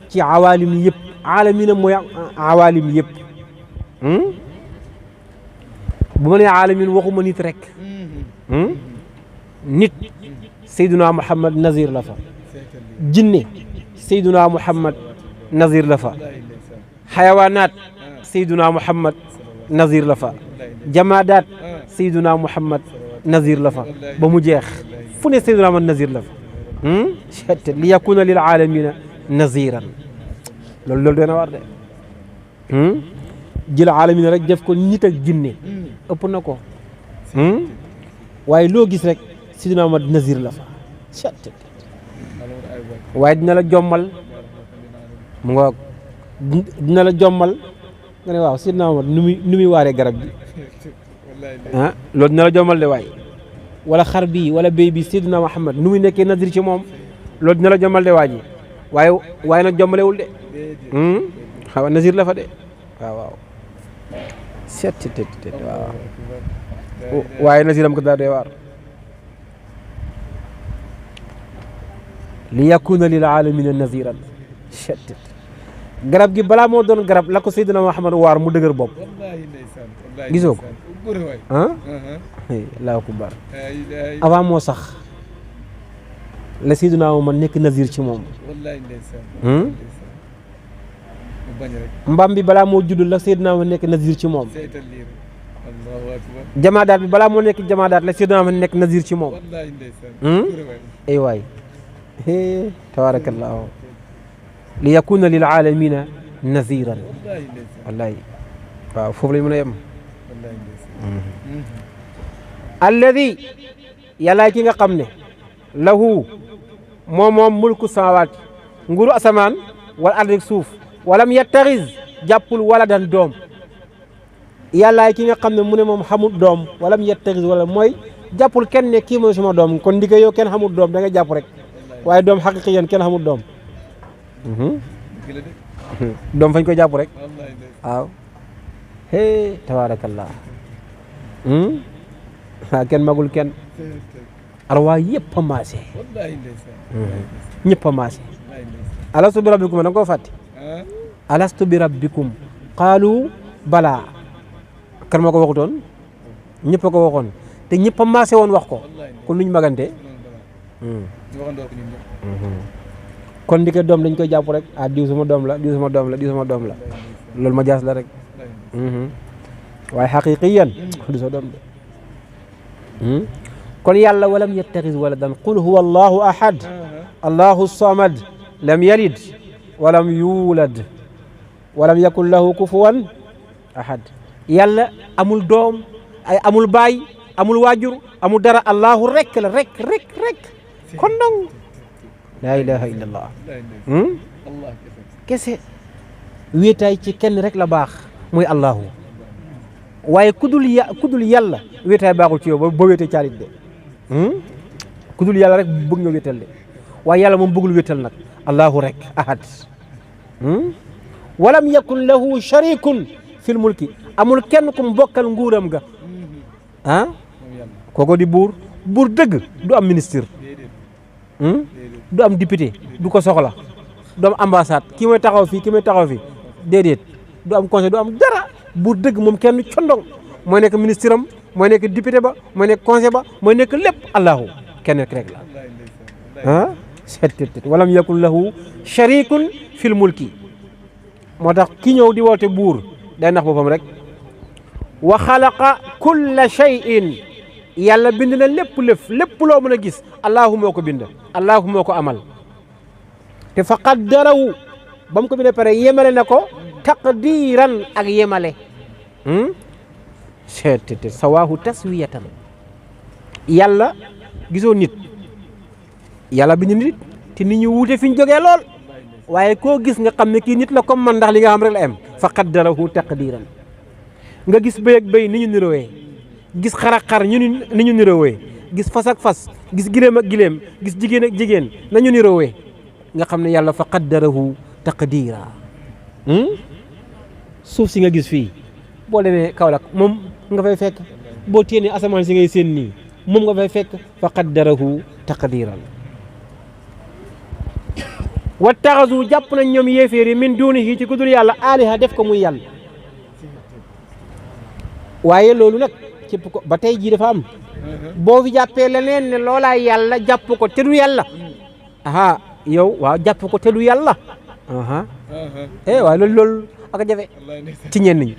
ci awalim yëpp alamina mooy awalim yëpp bu ma nee alamin waxuma nit rek nit sayduna muhammad nazir la fa jinne sayduna muhammad nazir la fa xayawaanaat sayduna muhammad nazir la fa jamaadaat sayduna muhammad nazir la fa ba mu jeex fu ne sayduna muhammad nazir la fa li yakuna lil alamina naziran loolu dana war de jël alamina rek def ko nit ak jinne ëpp na ko waaye loo gis rek sayduna muhammad nazir la fa waaye dina la jommal mu nga dina la jommal nga ne waaw sayduna muhammad nu muy waaree garab gi loolu dina la jommal de waaye wala xar bii wala béy bi sayduna muhammad nu muy nekkee nazir ci moom loolu dina la jommal de waa ji waaye nag jommalewul de xaw nazir la fa de waaw waaw waaye naziram ko daa doy waar li yakuna lil alamina naziran garab gi balaa moo doon garab la ko sayyidina Muhammad waar mu dëgër bopp gisoo ko allahu akbar avant moo sax la sayyidina Muhammad nekk nazir ci moom mbaam bi balaa moo judd la sayyidina Muhammad nekk nazir ci moom jamaadaat bi balaa moo nekk jamaadaat la sayyidina Muhammad nekk nazir ci moom ay waay tabarakallahu li yakuna lil alamina naziran wallahi waaw foofu lañ mën a yem alladi yàllaay ki nga xam ne lahu moom mulku samawaat nguuru asamaan wala ardik suuf walam yattaxiz jàppul waladan doom yàllaay ki nga xam ne mu ne moom xamul doom walam yattaxiz wala mooy jàppul kenn ne kii mooy suma doom kon ndiga yow kenn xamul doom da nga jàpp rek waaye doom xaqiqi yéen kenn xamul doom doom fañ koy jàpp rek waaw tabaarakallah kenn magul kenn arwaa yëpp a maase ñëpp a maase alastu bi rabbikum da nga koo fàtte alastu bi rabbikum qaalu balaa kan ma ko waxutoon ñëpp a ko waxoon te ñëpp a maase woon wax ko kon luñ magante kon di ko doom dañ koy jàpp rek diw sama doom la diw sama doom la diw sama doom la loolu ma jaas la rek waaye xaqiqiyan du sa doom de kon yàlla walam yattaxiz waladan qul huwa allahu ahad allahu samad lam yalid walam yuulad walam yakun lahu kufuwan ahad yàlla amul doom ay amul baay amul waajur amul dara allahu rek la rek kon donc laa ilaha illa allah kese wéetaay ci kenn rek la baax mooy allahu waaye kudul yàlla wéetaay baaxul ci yow ba wéetee caalit de kudul yàlla rek bëgg nga wéetal de waaye yàlla moom bëggul wéetal nag allahu rek ahad walam yakun lahu sharikun fil mulki amul kenn ku mu bokkal nguuram ga kooko di buur dëgg du am ministre du am député du ko soxla du am ambassade kii mooy taxaw fii kii mooy taxaw fii déedéet du am conseil du am dara buur dëgg moom kenn condong mooy nekk ministre am mooy nekk député ba mooy nekk conseil ba mooy nekk lépp allahu kenn rek la walam yakun lahu sharikun fil mulki moo tax ki ñëw di woote buur day nax boppam rek wa xalaqa kulla shay'in yàlla bind na lépp loo mën a gis allahu moo ko bind allahu moo ko amal te fa qaddarawu ba mu ko bindee pare yemale na ko taqdiran ak yemale seetete sawaahu taswiyatan yàlla gisoo nit yàlla bind nit te nit ñu wuute fi ñu jógee lool waaye koo gis nga xam ne kii nit la comme man ndax li nga xam rek la am fa qaddarahu taqdiran nga gis bëy ak bëy ni ñu niroowee gis xar ak xar ni ñu niroowee gis fas ak fas gis giléem ak giléem gis jigéen ak jigéen nañu niroowee nga xam ne yàlla fa qaddarahu taqdira suuf si nga gis fii boo demee Kaolack moom nga fay fekk boo téenee asamaan si ngay seen nii moom nga fay fekk fa qaddarahu taqdiran wattaxasu jàpp nañ ñoom yéeféer yi min duunihi ci ku dul yàlla aliha def ko muy yàlla waaye loolu nag képp ko ba tey jii dafa am boo fi jàppee leneen ne loolaa yàlla jàpp ko te du yàlla aha yow waaw jàpp ko te du yàlla aha waaye loolu ak jafe ci ñenn ñi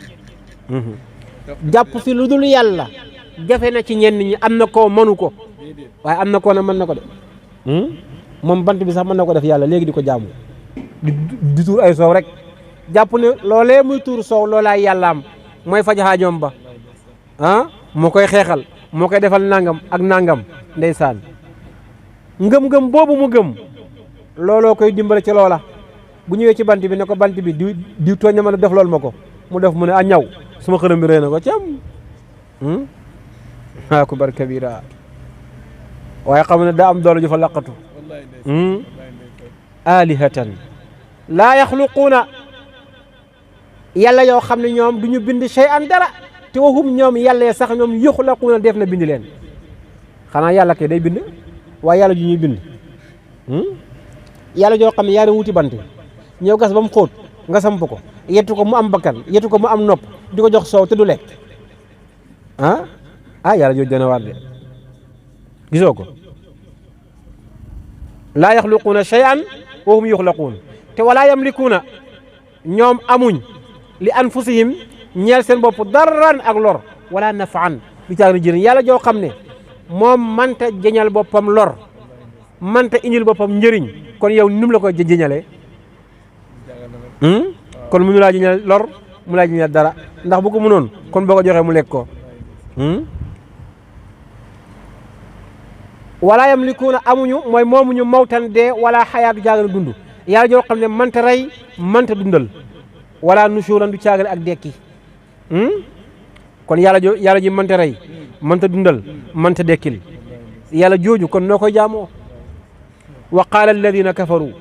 jàpp fi lu dul yàlla jafe na ci ñenn ñi am na koo mënu ko waaye am na koo ne mën na ko de moom bant bi sax mën na ko def yàlla léegi di ko jaamu di tuur ay soow rek jàpp ne loolee muy tuur soow loolaa yàllaam mooy faj xaajoom ba moo koy xeexal moo koy defal nangam ak nangam ndeysaan ngëm-ngëm boobu mu gëm looloo koy dimbale ci loola bu ñëwee ci bant bi ne ko bant bi di tooñ na ma def loolu ma ko mu def mu ne a ñaw suma xërëm bi rëy na ko cam akbar kabira waaye xam ne daa am doole ju fa laqatu alihatan laa yaxluquuna yàlla yoo xam ne ñoom du ñu bind shay'an dara te waxum ñoom yàlla sax ñoom yuxlaquuna def na bind leen xanaa yàlla kay day bind waaye yàlla ju ñuy bind yàlla joo xam ne yaa wuti bant ñëw gas ba mu xóot nga samp ko yettu ko mu am bakkan yettu ko mu am nopp di ko jox soow te du lekk yàlla jooju dana war de gisoo ko laa yaxluquuna shay'an wa hum yuxlaquun te walaa yamlikuuna ñoom amuñ li anfusihim ñeel seen bopp darran ak lor wala nafaan lu caag na jëriñ yàlla joo xam ne moom manta jëñal boppam lor manta indil boppam njëriñ kon yow num la ko jëñalee kon mënu laa jëñal lor mu laa jëñal dara ndax bu ko mënoon kon boo ko joxee mu lekk ko wala yamlikuuna amuñu mooy moomuñu mawtan dee wala xayaatu jaagal dund yàlla joo xam ne manta rey manta dundal wala nusuuran du caagale ak dekki kon yàlla ji manta rey manta dundal manta dekkil yàlla jooju kon noo koy jaamoo wa qaala alladina kafaru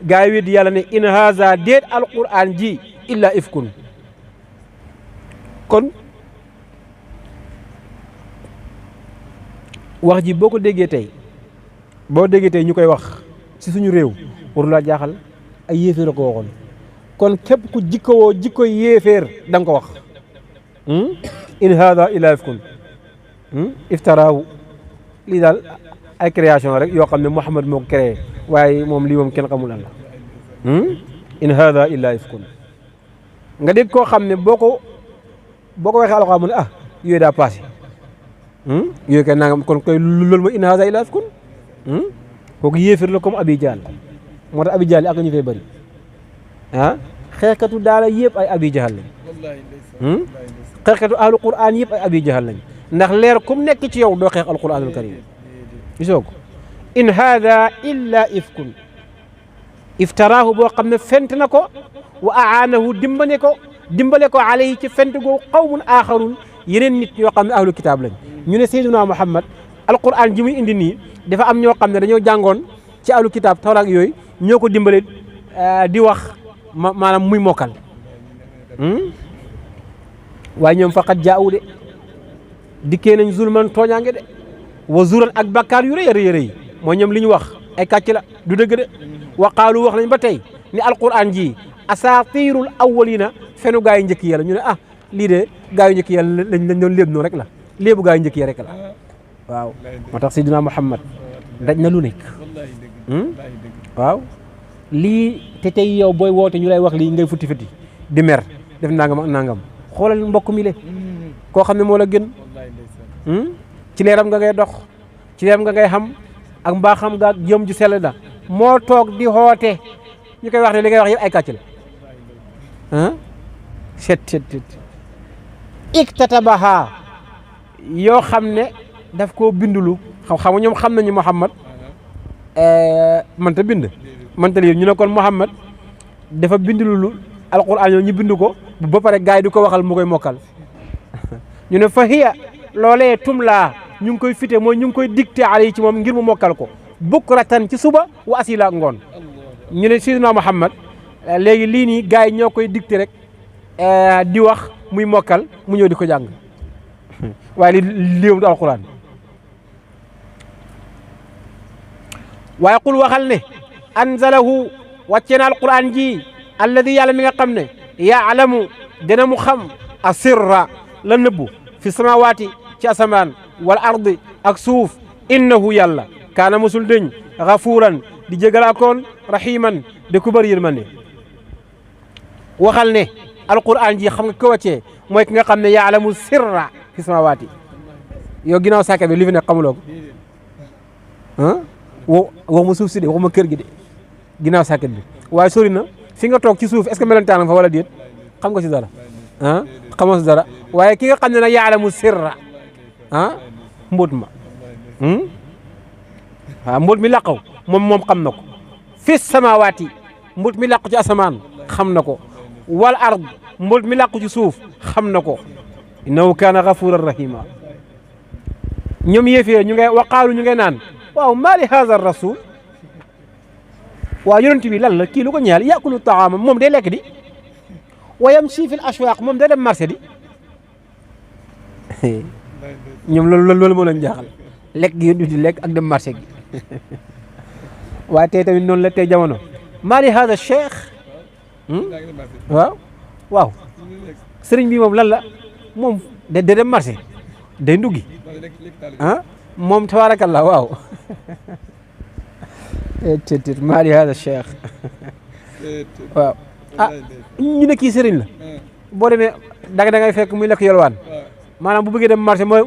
gaa yi weddi yàlla ne in haza déet alquran ji illa ifkun kon wax ji boo ko déggee tey ñu koy wax ci suñu réew waru laa jaaxal ay yéeféer a ko waxoon kon képp ku jikkowoo jikko yéeféer da nga ko wax in hada illa ifkun iftaraahu lii daal ay création rek yoo xam ne Muhammad moo ko créé waaye moom lii moom kenn xamul lan la in hada illa ifkun nga dégg koo xam ne boo ko waxee alxuraan mu ne yooyu daa passé yooyu kay nangam kon koy loolu ma in hada illa ifkun kooku yéeféer la comme Abi Jahl moo tax Abi Jahl ak ñu fee bëri xeexkatu daala yëpp ay Abi Jahl lañ xeexkatu ahlu Qur'an yëpp ay Abi Jahl lañ ndax leer kum nekk ci yow doo xeex alquranul karim gisoo ko in hada illa ifkun iftaraahu boo xam ne fent na ko wa aanahu dimbale ko alayhi ci fent goo qawmun aaxarun yeneen nit yoo xam ne ahlu kitaab lañ ñu ne Seydina Muhammad alquran ji muy indi nii dafa am ñoo xam ne dañoo jàngoon ci ahlu kitaab tawraak yooyu ñoo ko dimbale di wax maanaam muy mokkal waaye ñoom faqat jaawu de dikkee nañ zulman tooñaange de wa zuran ak bakkaar yu rëy a rëy mooy ñoom li ñu wax ay kàcc la du dëgg de wa qaalu wax nañ ba tey ni alquran ji asatirul awwalina fenu gaa yi njëkk yàlla ñu ne lii de gaa yu njëkk yàlla lañ doon léeb noonu rek la léebu gaa yu njëkk ya rek la waaw moo tax Seydina Muhammad daj na lu nekk waaw lii te tey yow booy woote ñu lay wax lii ngay futti di mer def nangam ak nangam xoolal mbokk mi le koo xam ne moo la gën ci leeram nga ngay dox ci leeram nga ngay xam ak mbaaxam nga jëm ju sell da moo toog di xoote ñu koy wax ne li ngay wax yëpp ay kàcc la ah set iktatabaha yoo xam ne daf koo bindulu xam ñoom xam nañu Muhammad mënta bind mënta lii ñu ne kon Muhammad dafa bindulu alquran yow ñu bind ko ba pare gars yi di ko waxal mu koy mokkal ñu ne fa hiya loolee tumlaa ñu ngi koy fite mooy ñu ngi koy dicté ali ci moom ngir mu mokkal ko bukratan ci suba wa asila ngoon ñu ne Seydina Muhammad léegi lii nii gars yi ñoo koy dicté rek di wax muy mokkal mu ñëw di ko jàng waaye li du alquran waaye qul waxal ne anzalahu wàcce na alquran ji alladi yàlla mi nga xam ne yaalamu dina mu xam a sirra la nëbbu fi samawaati ci asamaan wal ardi ak suuf innahu yàlla kaana mosul dëñ gafuuran di jégalaakoon rahiman de ku bëri yërmande waxal ne alquran ji xam nga ko wàccee mooy ki nga xam ne yaalamu sirra fi samawaati yow ginnaaw sàkka bi li fi nekk xamuloo ko wax ma suuf si de wax ma kër gi de ginnaaw sàkket bi waaye sori na fi nga toog ci suuf est-ce que melentaan fa wala déet xam nga si dara xamoo si dara waaye ki nga xam ne nag yaalamu sirra mbóot ma waaw mbóot mi làqaw moom xam na ko fi samawaati mbóot mi làqu ci asamaan xam na ko wal ard mbóot mi làqu ci suuf xam na ko innahu kaana gafuuran rahima ñoom yéefee ñu ngay waqaalu ñu ngay naan waaw maa li haza rasul waaw yonent bi lan la kii lu ko ñaal yakulu taama moom day lekk di wa yamshi fil aswaq moom day dem marché di ñoom loolu moo leen jaaxal lekk gi yonent di lekk ak dem marché gi waaye tey tamit noonu la tey jamono maa li haza cheikh waaw sëriñ bi moom lan la moom day dem marché day nduggi moom tabaarakallah waaw maa li hada cheikh waaw ñu ne kii sëriñ la boo demee da ngay fekk muy lekk yolwaan maanaam bu bëggee dem marché mooy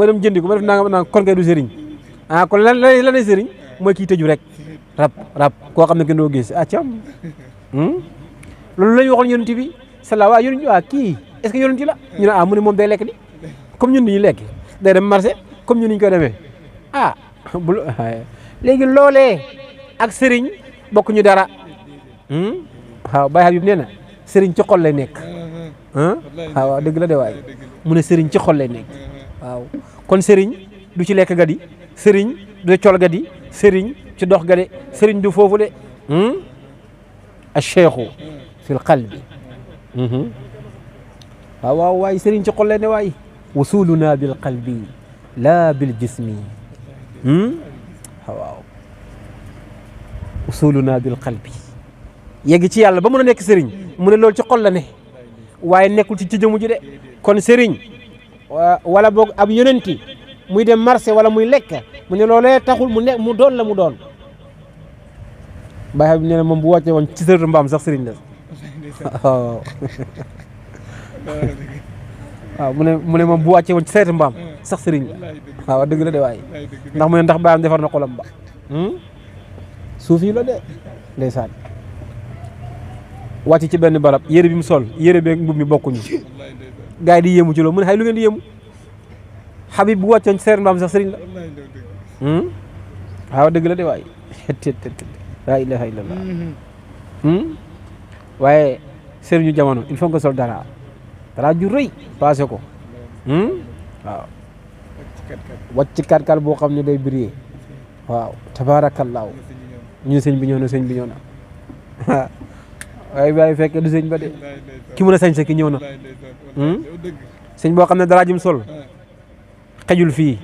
dem jëndi ko ba def nanga kon kay du sëriñ kon lan sëriñ mooy kii tëju rek rab koo xam ne gën doo gis cam loolu la ñu waxoon yonent bi sala waaw yonent kii est-ce que yonent la ñu ne mu ne moom day lekk di comme ñun ni ñu lekk day dem marché comme ñun ni ñu koy demee léegi loolee ak sëriñ bokk ñu dara waaw Baye Habib nee na sëriñ ci xol lay nekk waaw dëgg la de waay mu ne sëriñ ci xol lay nekk waaw kon sëriñ du ci lekk ga di sëriñ du col ga di sëriñ ci dox ga de sëriñ du foofu de acheikhu fil qalbi waaw waay sëriñ ci xol lay ne waay wusuluna bil qalbi la bil jismi waaw usuluna bil qalbi yegg ci yàlla ba mën a nekk sëriñ mu ne loolu ci xol la ne waaye nekkul ci jëmu ji de kon sëriñ wala boog ab yonenti muy dem marché wala muy lekk mu ne loolee taxul mu doon la mu doon Baye bi nee na moom bu wàcce woon ci sërëtu mbaam sax sëriñ la waaw waaw mu ne moom bu wàcce woon ci sërëtu mbaam sax sëriñ la waaw dëgg la de waaye ndax mu ne ndax baayam defar na xolam ba suuf yi la de ndeysaan wàcc ci benn barab yére bi mu sol yére beeg mbub mi bokkuñu gars yi di yéemu ci loolu mu ne xay lu ngeen di yéemu Habib bu wàccoon ci sërëtu mbaam sax sëriñ la waaw dëgg la de waaye laa ilaha illallah waaye sëriñu jamono il faut nga sol dara ju rëy passé ko waaw wàcc kat boo xam ne day briller waaw tabaarakallaahu ñu ne sëñ bi ñëw na waaye fekk du sëñ ba de ki mën a sañ sa ki ñëw na sëñ boo xam ne dara jum sol xejul fii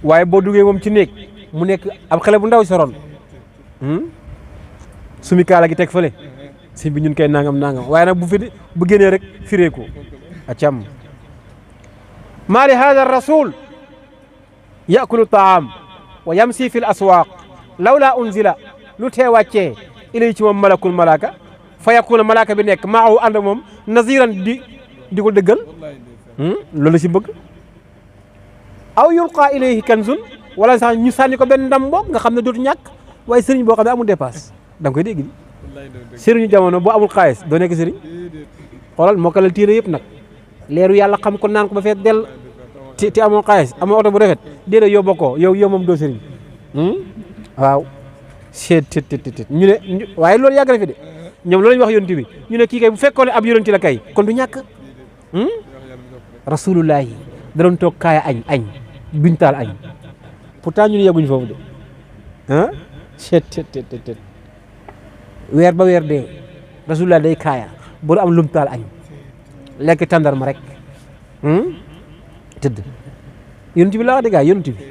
waaye boo duggee moom ci néeg mu nekk ab xale bu ndaw soroon sumi kaala gi teg fële sëñ bi ñun koy nangam waaye nag bu génnee rek fireeku acam maa li hada rasul yakulu taam wa yamsi fi l aswaq lawla unzila lu tee wàccee ilay ci moom malakul malaka fa yakuna malaka bi nekk maahu ànd ak moom naziran di ko dëggal loolu si bëgg aw yulqa ilayhi kanzun wala sax ñu sànni ko benn ndam boog nga xam ne dootu ñàkk waaye sëriñ boo xam ne amul dépasse da nga koy dégg di sëriñu jamono boo amul xaalis doo nekk sëriñ xoolal mokkalal téere yëpp nag leeru yàlla xam ko naan ko ba fees dell te amoo xaalis amoo oto bu rafet déedéet yow bokkoo yow moom doo sëriñ waaw seet ñu ne waaye loolu yàgg na fi de ñoom loolu lañu wax yonent bi ñu ne kii kay bu fekkoon ne ab yonent la kay kon du ñàkk rasulullahi da doon toog kaaya añ duñ taal añ pourtant ñu ne yegguñ foofu de seet weer ba weer dee rasulullah day kaaya bu am lum taal añ lekk tàndarma rek tëdd yonent bi laa wax de gaa yonent bi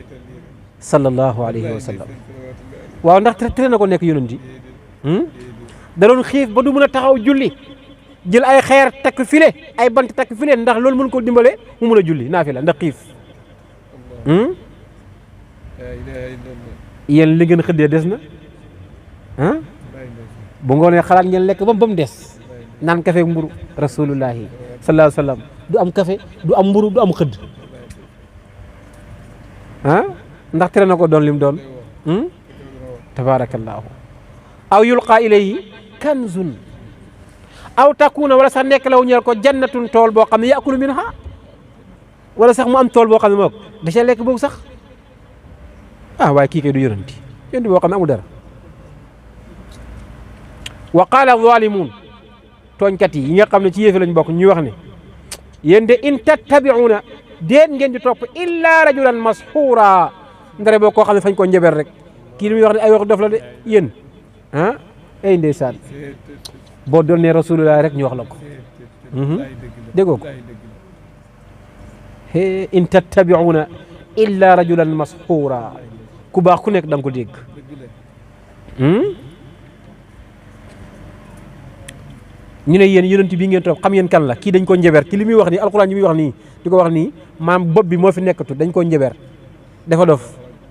sallallahu alayhi wa sallam waaw ndax tere na ko nekk yonent da doon xiif ba du mën a taxaw julli jël ay xeer takk file ay bant takk file ndax loolu mën ko dimbale mu mën a julli naafila ndax xiif yéen li ngeen xëddee des na bu ngoonee xalaat ngeen lekk ba mu des naan kafe mburu rasulullahi sallallahu alayhi wa sallam du am kafe du am mburu du am xëdd ndax tere na ko doon lim doon tabarakallahu aw yulqa ilayhi kanzun aw takuna wala sax nekk law ñeel ko jannatun tool boo xam ne yakulu minha wala sax mu am tool boo xam ne moom da cee lekk boobu sax waaye kii kay du yonanti boo xam ne amul dara wa qaala zalimun tooñkat yi nga xam ne ci yéefe lañ bokk ñuy wax ne yéen de in tattabi'una déet ngeen di topp illa rajulan mashuura ndare boo koo xam ne fañ ko njaber rek kii li muy wax ne ay wax dof la de yéen ay ndeysaan boo doon ne rasulullah rek ñu wax la ko déggoo ko in tattabi'una illa rajulan mashuura ku baax ku nekk da nga ko dégg ñu ne yéen yonent bi ngeen topp xam yéen kan la kii dañ ko njeber ki li muy wax nii alxuraan yi muy wax nii di ko wax nii maam bopp bi moo fi nekkatu dañ ko njeber dafa dof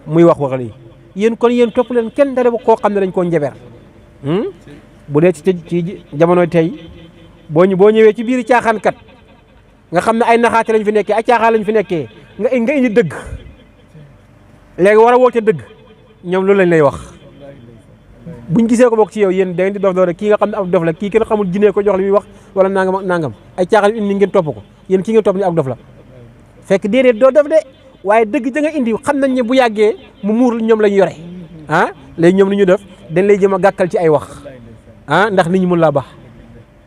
muy wax lii yéen kon yéen topp leen kenn dara koo xam ne dañ koo njeber bu dee ci jamono tey boo ñëwee ci biir caaxaankat nga xam ne ay naxaate lañ fi nekkee ay caaxaan lañ fi nekkee nga indi dëgg léegi war a woote dëgg ñoom loolu lañ lay wax buñ gisee ko bokk ci yow yéen da ngeen di dof rek kii nga xam ne ab dof la kii kenn xamul jinee ko jox li muy wax wala nangam ay caaxaan indi ngeen topp ko yéen kii ngeen topp ni ab dof la fekk déedéet doo dof de waaye dëgg da nga indi xam nañ ne bu yàggee mu muur ñoom lañ yore léegi ñoom li ñu def dañ lay jëm a gàkkal ci ay wax ndax nit ñi mun laa baax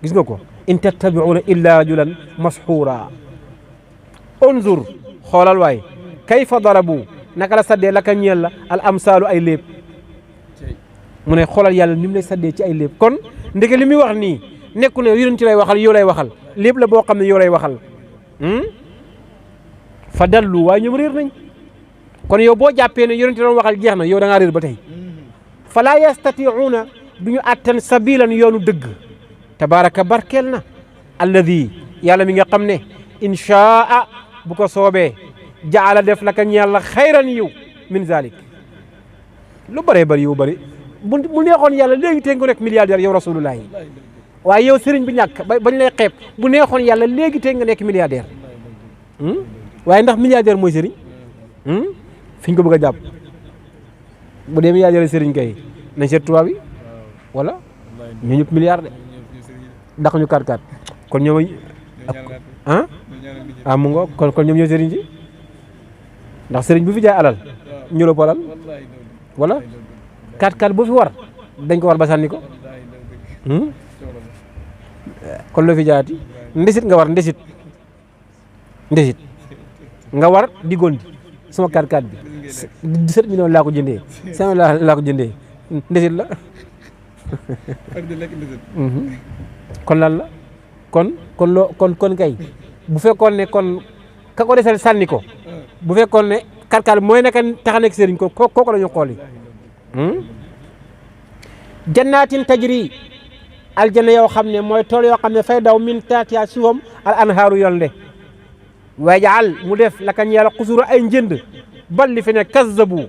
gis nga ko in tattabi'una illa rajulan mashuura unzur xoolal waay kayfa darabu naka la saddee laka ñeel la al amsaalu ay léeb mu ne xoolal yàlla ni mu lay saddee ci ay léeb kon ndeke li muy wax nii nekku ne yonent ci lay waxal yow lay waxal lépp la boo xam ne yow lay waxal fa dallu waaye ñoom réer nañ kon yow boo jàppee ne yonent doon waxal jeex na yow da ngaa réer ba tey fala yastati'una du ñu attan sabilan yoonu dëgg tabaraka barkeel na alladi yàlla mi nga xam ne inchaa bu ko soobee jaala def la ka ñeel la xayran yiw min zalik lu bëree bëri yiw bëri bu neexoon yàlla léegi tey nga nekk milliardaire yow rasulullah yi waaye yow sëriñ bi ñàkk bañ lay xeeb bu neexoon yàlla léegi tey nga nekk milliardaire waaye ndax milliardaire mooy sëriñ fi ñu ko bëgg a jàpp bu dee milliardaire sëriñ kay nañ seet tubaab yi wala ñu ñëpp milliard de ndax ñu 4-4 kon ñoom mu ngo kon ñoom ñoo sëriñ ci ndax sëriñ bu fi jaay alal ñu la alal wala 4-4 bu fi war dañ ko war ba sànni ko kon loo fi jaayati ndesit nga war ndesit nga war di gondi sama 4-4 bi 17 millions laa ko jëndee 5 millions laa ko jëndee ndesit la kon lan la kon kay bu fekkoon ne kon ka ko desal sànni ko bu fekkoon ne 4-4 mooy nekk tax a nekk sëriñ ko kooku la ñu xool yi jannatin tajri aljanna yoo xam ne mooy tool yoo xam ne fay daw min taatiya suufam al anhaaru yolnde wajaal mu def la kañ yàlla xusura ay njënd bal li fi ne kazzabu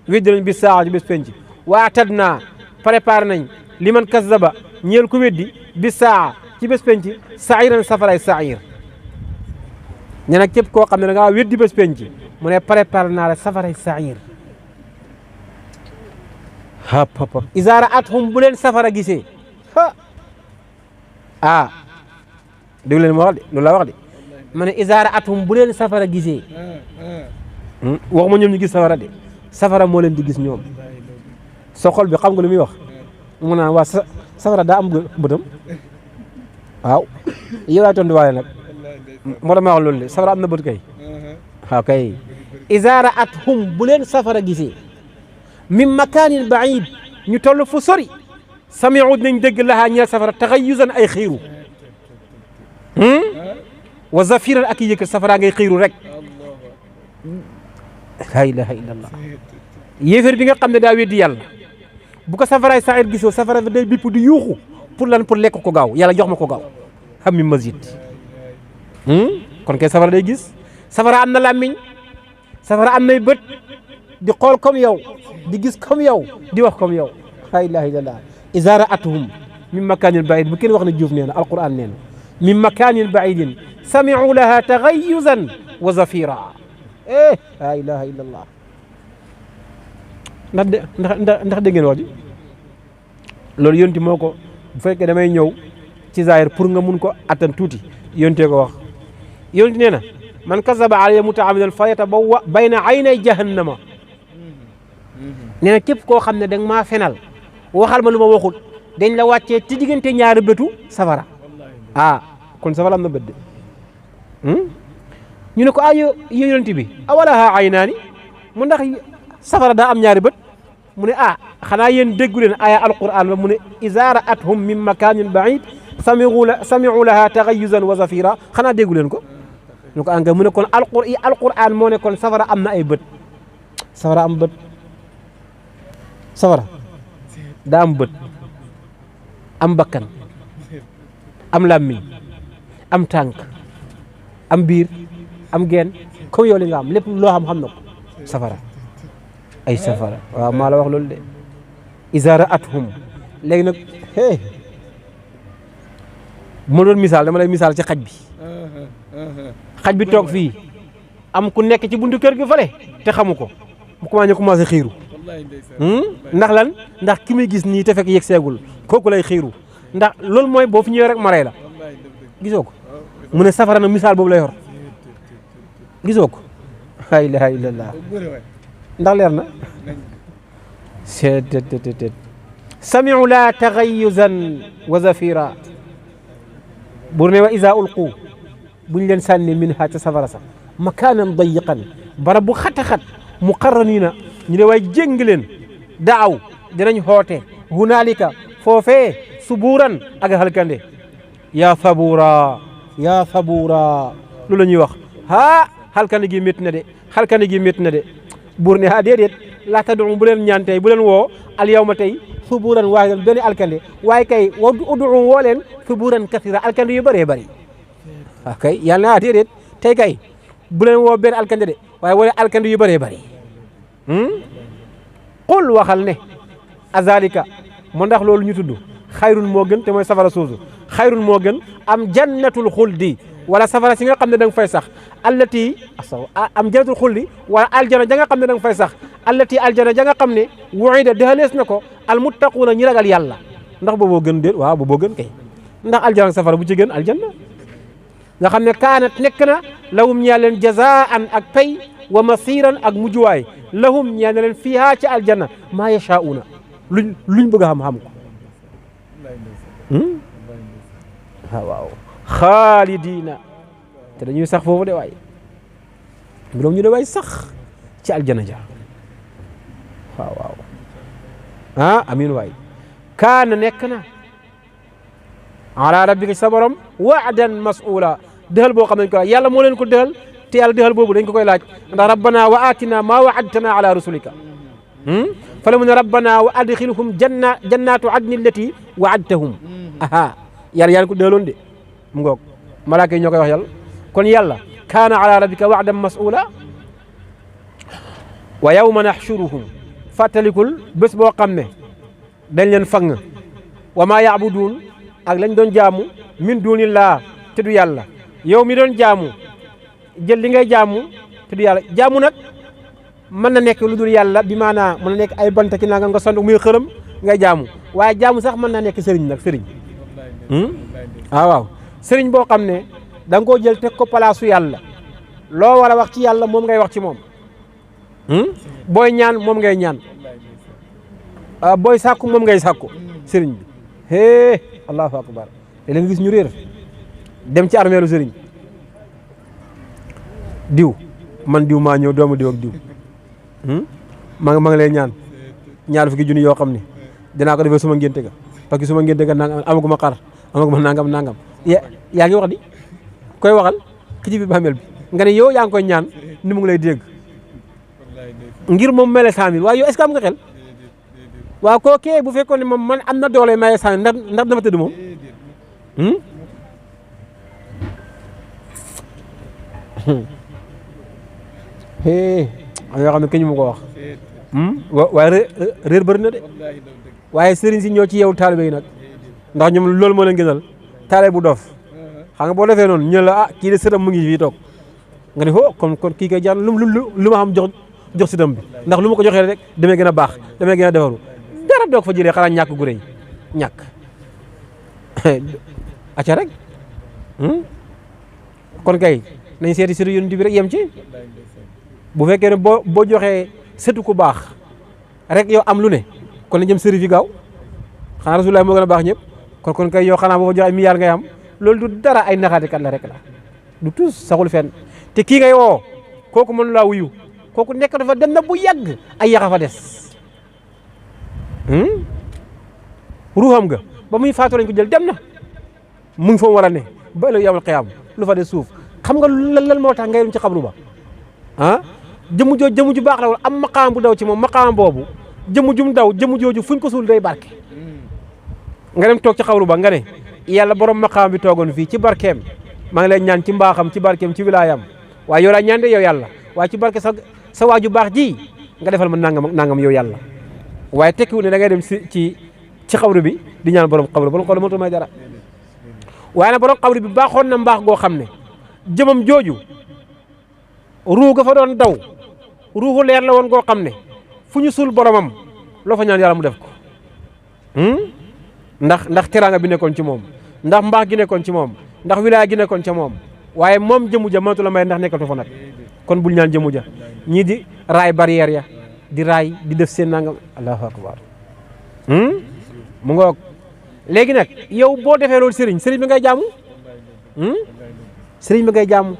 weddi nañ bis saa ci bés penc waatad naa préparé nañ li man kazzaba ñeel ku weddi bis saa ci bés penc sairan safaray sair ñe nag képp koo xam ne da ngaa weddi bés penc mu ne préparé naa la safaray sair hap isaara at hum bu leen safara gisee ah dégg leen ma wax de loolu laa wax de ma ne isaara atum bu leen safara gisee waxuma ñoom ñu gis safara de safara moo leen di gis ñoom sa xol bi xam nga lu muy wax mu naan waa safara daa am bëtam waaw yow yaa tontu waale nag moo dama wax loolu de safara am na bët kay waaw kay isaara athum bu leen safara gisee min makaanin baid ñu toll fu sori samiu nañ dégg lahaa ñeel safara taxayusan ay xiiru wa zafiran ak yëkkat safara ngay xiiru rek la ilaha illallah yéeféer bi nga xam ne daa weddi yàlla bu ko safaraay saxir gisoo safara bi day bipp di yuuxu pour lan pour lekk ko gaaw yàlla jox ma ko gaaw xam mi masjid kon kay safara day gis safara am na làmmiñ safara am nay bët di xool comme yow di gis comme yow di wax comme yow la ilaha illallah iza ra'atuhum min makanin baid bu kenn wax ne Juuf nee na alquran nee na min makanin baidin sami'u laha taghayuzan wa zafira la ilaha illallah ndax dégg ngeen wax ji loolu yonti moo ko bu fekkee damay ñëw ci zahir pour nga mun ko attan tuuti yontee ko wax yonti nee na man kasaba alayya mutaamidan falyatabawwa bayna aynay jahannama nee na képp koo xam ne da nga maa fenal waxal ma lu ma waxul dañ la wàccee ci diggante ñaari bëtu safara kon safara am na bët de ñu ne ko yo yonent bi awalaha aynaani mu ndax safara daa am ñaari bët mu ne xanaa yéen déggu leen aya alquran ba mu ne iza ra'athum min makanin ba'id sami'u laha taghayuzan wa zafira xanaa déggu leen ko ñu ko anga mu ne kon alquran moo ne kon safara am na ay bët safara am bët safara daa am bët am bakkan am làmmiñ am tànk am biir am geen comme yow li nga am lépp loo xam na ko safara ay safara waaw maa la wax loolu de iza ra'athum léegi nag ma doon misaal dama lay misaal ci xaj bi toog fii am ku nekk ci buntu kër gi fale te xamu ko mu commencé xiiru ndax lan ndax ki muy gis nii te fekk yegg seegul kooku lay xiiru ndax loolu mooy boo fi ñëwee rek ma rey la gisoo ko mu ne safara na misaal boobu la yor gisoo ko la ilaha illallah ndax leer na seet sami'u la taghayuzan wa zafira bur ne wa iza ulqu buñ leen sànni min ha ca safara sax makaanan dayiqan barab bu xat-xat muqarranina ñu ne waay jéng leen daaw dinañ xoote hunaalika foofee subuuran ak halkande yaa sabura lu la ñuy wax halkande gi métti na de buur ne déedéet laa tad'u bu leen ñaan tey bu leen woo al yawma tey subuuran waahidan benn alkande waaye kay ud'u woo leen subuuran kasira alkande yu bëree bëri kay yàlla déedéet tey kay bu leen woo benn alkande de waaye wala alkande yu bëree bëri qul waxal ne azalika mu ndax loolu ñu tudd xayrun moo gën te mooy safara soosu xayrun moo gën am jannatul xuldi wala safara si nga xam ne da nga fay sax allati am jannatul xuldi wala aljana ja nga xam ne da nga fay sax allati aljana ja nga xam ne wuida dexalees na ko almuttaquuna ñi ragal yàlla ndax booboo gën déet waaw booboo gën kay ndax aljana ak safara bu ci gën aljanna nga xam ne kaanat nekk na lahum ñaa leen jazaan ak pay wa masiran ak mujjuwaay lahum ñaa ne leen fiihaa ci aljanna maa yashaa'uuna luñ bëgg a xam ko waaw xaalidiina te dañuy sax foofu de waay ñu de waay sax ci aljana ja waaw amin waay kaana nekk na ala rabbika sa borom waadan mas'uula dëxal boo xam nañ ko laaj yàlla moo leen ko dëxal te yàlla dëxal boobu dañ ko koy laaj ndax rabbana wa atina ma wa'adtana ala rusulika fala mu ne rabbana wa adxilhum jannatu adni allati wa'adtahum yàlla ko dëxaloon de mu ngoog malaaka yi ñoo koy wax yàlla kon yàlla kaana ala rabbika wa'dan mas'uula wa yawma naxshuruhum fàttalikul bés boo xam ne dañ leen fang wa ma ya'buduun ak lañ doon jaamu min dunillah te du yàlla yow mi doon jaamu jël li ngay jaamu te du yàlla jaamu nag mën na nekk lu dul yàlla bi maanaa mën na nekk ay banta ki nanga nga sant muy xërëm ngay jaamu waaye jaamu sax mën naa nekk sëriñ nag sëriñ waaw sëriñ boo xam ne da nga koo jël teg ko palaasu yàlla loo war a wax ci yàlla moom ngay wax ci moom booy ñaan moom ngay ñaan booy sàkku moom ngay sàkku sëriñ bi hee allahu akbar te la nga gis ñu réer dem ci armeelu sëriñ diw man diw maa ñëw doomu diw ak diw ma ngi lay ñaar fukki junni yoo xam ne dinaa ko defee suma ngénte ga parce que suma ngénte ga nangam amaguma xar amaguma nangam yaa ngi wax di koy waxal ki ci bi bàmmeel bi nga ne yow yaa ngi koy ñaan ni mu ngi lay dégg ngir moom mele 100 000 waaye yow est-ce que am nga xel waaw kookee bu fekkoon ne moom man am na doole maye 100 000 ndax dama tëdd moom yoo xam ne kañu ma ko wax waaye réer bëri na de waaye sëriñ si ñoo ci yeewu taalibe yi nag ndax ñoom loolu moo leen gënal taalibe bu dof xam nga boo defee noonu ñu la kii de sëtam mu ngi fii toog nga ne kon kii kay jaar lu ma xam jox sëtam bi ndax lu ma ko joxee rek damay gën a baax damay gën a defaru dara doog fa jëlee xanaa ñàkk gu rëy ñàkk acca rek kon kay nañ seeti sëriñ Yonent bi rek yem ci bu fekkee ne boo joxee sëtu ku baax rek yow am lu ne kon la jëm sëri fi gaaw xanaa Rasulullah moo gën a baax ñëpp kon kay yow xanaa boo fa joxe ay milliards ngay am loolu du dara ay naxaatekat la rek la du tous saxul fenn te kii ngay woo kooku mënu laa wuyu kooku nekk dafa dem na bu yàgg ay yaxa fa des ruuxam nga ba muy faatu lañ ko jël dem na mu ngi fa war a ne ba ëllëg yawmal qiyaam lu fa des suuf xam nga lan moo tax ngay dem ci xabru ba jëmu ju baax la wala am maqaam bu daw ci moom maqaam boobu jëmu jum daw jëmu jooju fuñ ko suul day barke nga dem toog ci xabru ba nga ne yàlla borom maqaam bi toogoon fii ci barkeem maa ngi lay ñaan ci mbaaxam ci barkeem ci wilaayam waaye yow laa ñaan de yow yàlla waaye ci barke sa waaju baax ji nga defal ma nangam yow yàlla waaye tekkiwul ne da ngay dem ci xabru bi di ñaan borom xabru mënut a may dara waaye nag borom xabru bi baaxoon na mbaax goo xam ne jëmam jooju ruu ga fa doon daw ruuxu leer la woon goo xam ne fu ñu suul boromam loo fa ñaan yàlla mu def ko ndax teraanga bi nekkoon ci moom ndax mbaax gi nekkoon ci moom ndax wilaaya gi nekkoon ca moom waaye moom jëmu ja mënatu la may ndax nekkatu fa nag kon bul ñaan jëmu ja ñii di raay barrière ya di raay di def seen nangam allahu akbar mu ngoog léegi nag yow boo defee loolu sëriñ bi ngay jaamu sëriñ bi ngay jaamu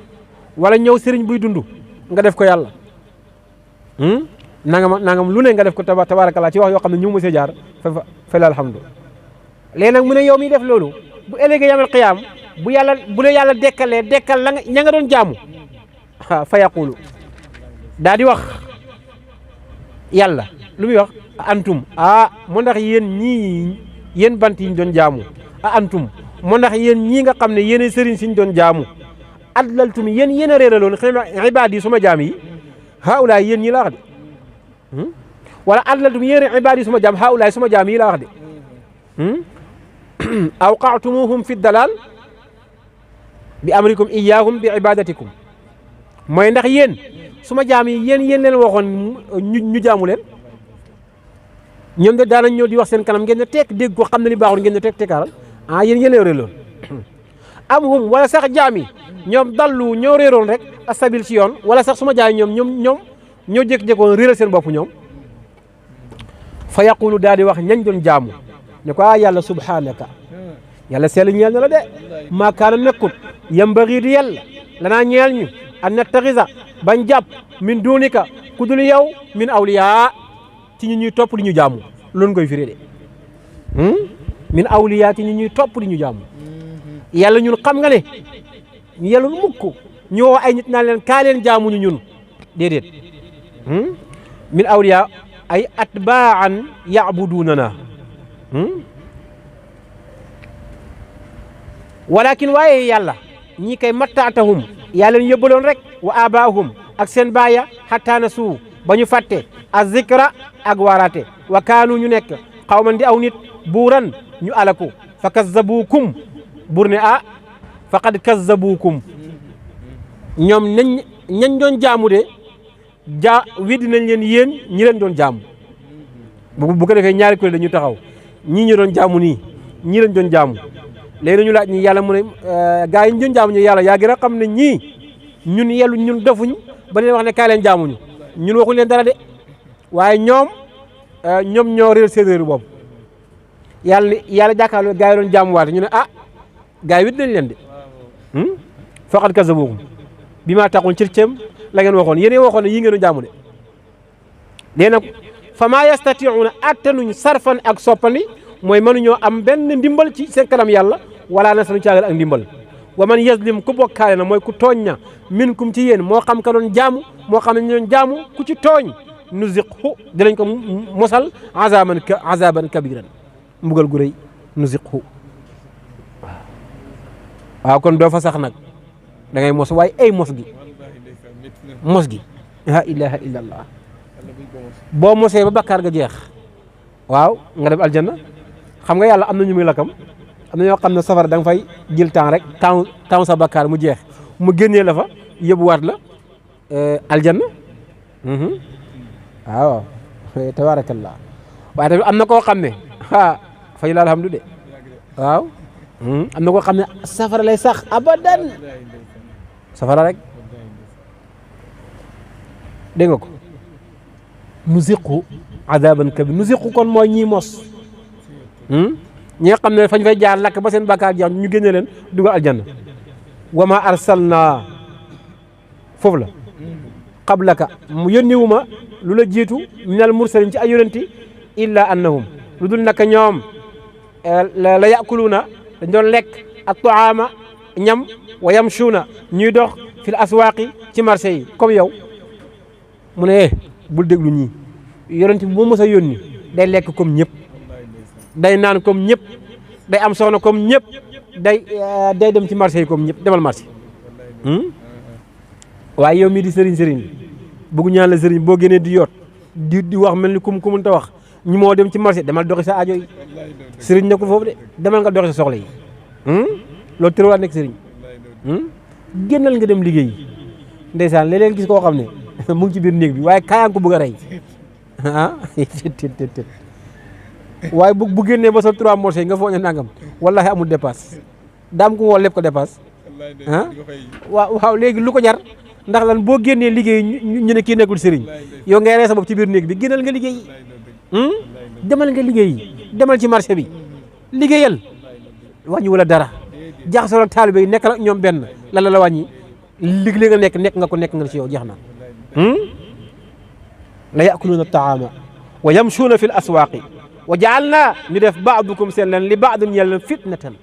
wala ñëw sëriñ buy dund nga def ko yàlla nangam lu ne nga def ko tabarakallah ci wax yoo xam ne ñu mu see jaar fa la alhamdu léegi nag mu ne yow miy def loolu bu ëllëgee yamal qiyaam bu la yàlla dekkal la ña nga doon jaamu fa yaqulu daa di wax yàlla lu muy wax antum moo ndax yéen bant yi ñu doon jaamu antum moo ndax yéen ñii nga xam ne yéen sëriñ si ñu doon jaamu adlaltum yéen a réeraloon ibaad yi suma jaam yi haulaay yéen ñi laa wax de wala adlaltum yéen ibaad yi suma jaam haulaay suma jaam yi laa wax de awqa'tumuhum fi dalal bi amrikum iyyahum bi ibadatikum mooy ndax yéen suma jaam yi yéen leen waxoon ñu jaamu leen ñoom de daanañ ñëw di wax seen kanam ngeen ne tekk dégg ko xam ne li baaxul ngeen ne tekk tekkaaral yéen leen réeroon am hum wala sax jaam yi ñoom dallu ñoo réeroon rek astabil ci yoon wala sax suma jaay ñoom ñoo jékki-jékkoon réeral seen bopp ñoom fa yaqulu daal di wax ñañ doon jaamu ne ko yàlla subhanaka yàlla sell ñeel na la de maa kaana nekkut yambagi di yàlla lanaa ñeel ñu an nattaxisa bañ jàpp min duunika ku dul yow min awliya ci ñu ñuy topp di ñu jaamu loolu koy firi de min awliya ci ñu ñuy topp di ñu jaamu yàlla ñun xam nga ne ñu yàlla mukk ñu woo ay nit naan leen kaa leen jaamuñu ñun déedéet min awliya ay atbaan yabudunana walakin waaye yàlla ñii kay mattaatahum yàlla ñu yóbbaloon rek wa abaahum ak seen baaya xattaana suu ba ñu fàtte a zikra ak waaraate wa kaanu ñu nekk xawman di aw nit buuran ñu alaku fa kazzabuukum buur ne faqad kazzabuukum ñoom ñañ doon jaamu de weddi nañ leen yéen ñi leen doon jaamu bu ko defee ñaari kuréel dañu taxaw ñii ñu doon jaamu nii ñii lañ doon jaamu léegi ñu laaj ñi yàlla mu ne gaa yi ñu doon jaamu ñu yàlla yaa gën a xam ne ñii ñun yellu ñun defuñ ba leen wax ne kaay leen jaamuñu ñun waxuñ leen dara de waaye ñoom ñoo réer seen réeru boobu yàlla jàkkaarloo gaa yi doon jaamuwaate ñu ne gaa yi wét nañ leen de faqad kazzabukum bi maa taxoon ci cëm la ngeen waxoon yéen waxoon ne yii ngeen doon jaamu de léegi nag fa maa yastatiuuna attanuñ sarfan ak soppandi mooy mënuñoo am benn ndimbal ci seen kanam yàlla wala na sanu caagal ak ndimbal wa man yazlim ku bokkaale na mooy ku tooñ na minkum ci yéen moo xam ka doon jaamu moo xam ne ñu doon jaamu ku ci tooñ nuziqhu dinañ ko mosal azaban kabiran mbugal gu rëy nuziqhu waaw kon doo fa sax nag da ngay mos waaye ay mos gi la ilaha illa allah boo mosee ba bakkaar ga jeex waaw nga dem aljanna xam nga yàlla am na ñu muy lakam am na ñoo xam ne safara da nga fay jël temps rek temps sa bakkaar mu jeex mu génnee la fa yóbbuwaat la aljanna waaw tabarakallah waaye tamit am na koo xam ne fay la alhamdu de waaw am na koo xam ne safara lay sax abadan safara rek dégg nga ko nuziqu adaban kabir nuziqu kon mooy ñii mos ñi nga xam ne fañ fay jaar lakk ba seen bàkkaar jeex ñu génne leen dugal aljanna wa ma arsalna foofu la qablaka mu yónniwu ma lu la jiitu minal mursalin ci ay yonenti illa annahum lu dul naka ñoom la yakuluuna dañ doon lekk ak taama ñam wa yamshuuna ñuy dox fil aswaaqi ci marché yi comme yow mu ne bul déglu ñii yonent bi moo mës a yónni day lekk comme ñëpp day naan comme ñëpp day am soxna comme ñëpp day dem ci marché yi comme ñëpp demal marché waaye yow mii di sëriñ bëggu ñaan la sëriñ boo génnee di yoot di wax mel ni kum mënta wax ñi moo dem ci marché demal doxi sa aajo yi sëriñ nekkul foofu de demal nga doxi sa soxla yi loolu tërëwaat nekk sëriñ génnal nga dem liggéey ndeysaan léeg-léeg gis koo xam ne mu ngi ci biir néeg bi waaye kaayaan ko bëgg a rey waaye bu génnee ba sa 3 morceaux nga foog ne nangam wallahi amul dépasse daam ko woo lépp ko dépasse waaw léegi lu ko jar ndax lan boo génnee liggéey ñu ne kii nekkul sëriñ yow ngay rey sa bopp ci biir néeg bi génnal nga liggéey demal nga liggéey demal ci marché bi liggéeyal wàññi wala dara jaxasoo ak taalibe yi nekk ak ñoom benn lan la wàññi liggéey nga nekk nga ci yow jeex na la yakuluuna taama wa yamshuuna fi l aswaaqi wa jaalna ñu def baadukum seen leen li baadin ñeel leen fitnatan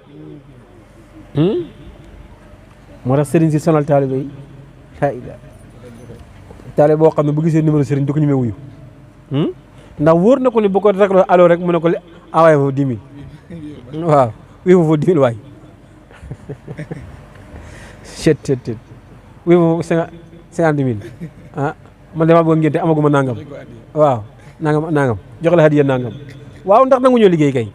moo tax sëriñ si sonal taalibe yi taalibe boo xam ne bu gisee numéro sëriñ du ko ñemee wuyu ndax wóor na ko ni bu ko rek allo rek mu ne ko envoyé foofu 10 000 waaw wii foofu 10 000 waay chet wii foofu 50 000 man damaa bëgg ngénte amaguma nangam waaw nangam jox la hadiya nangam waaw ndax nangu ñoo liggéey kay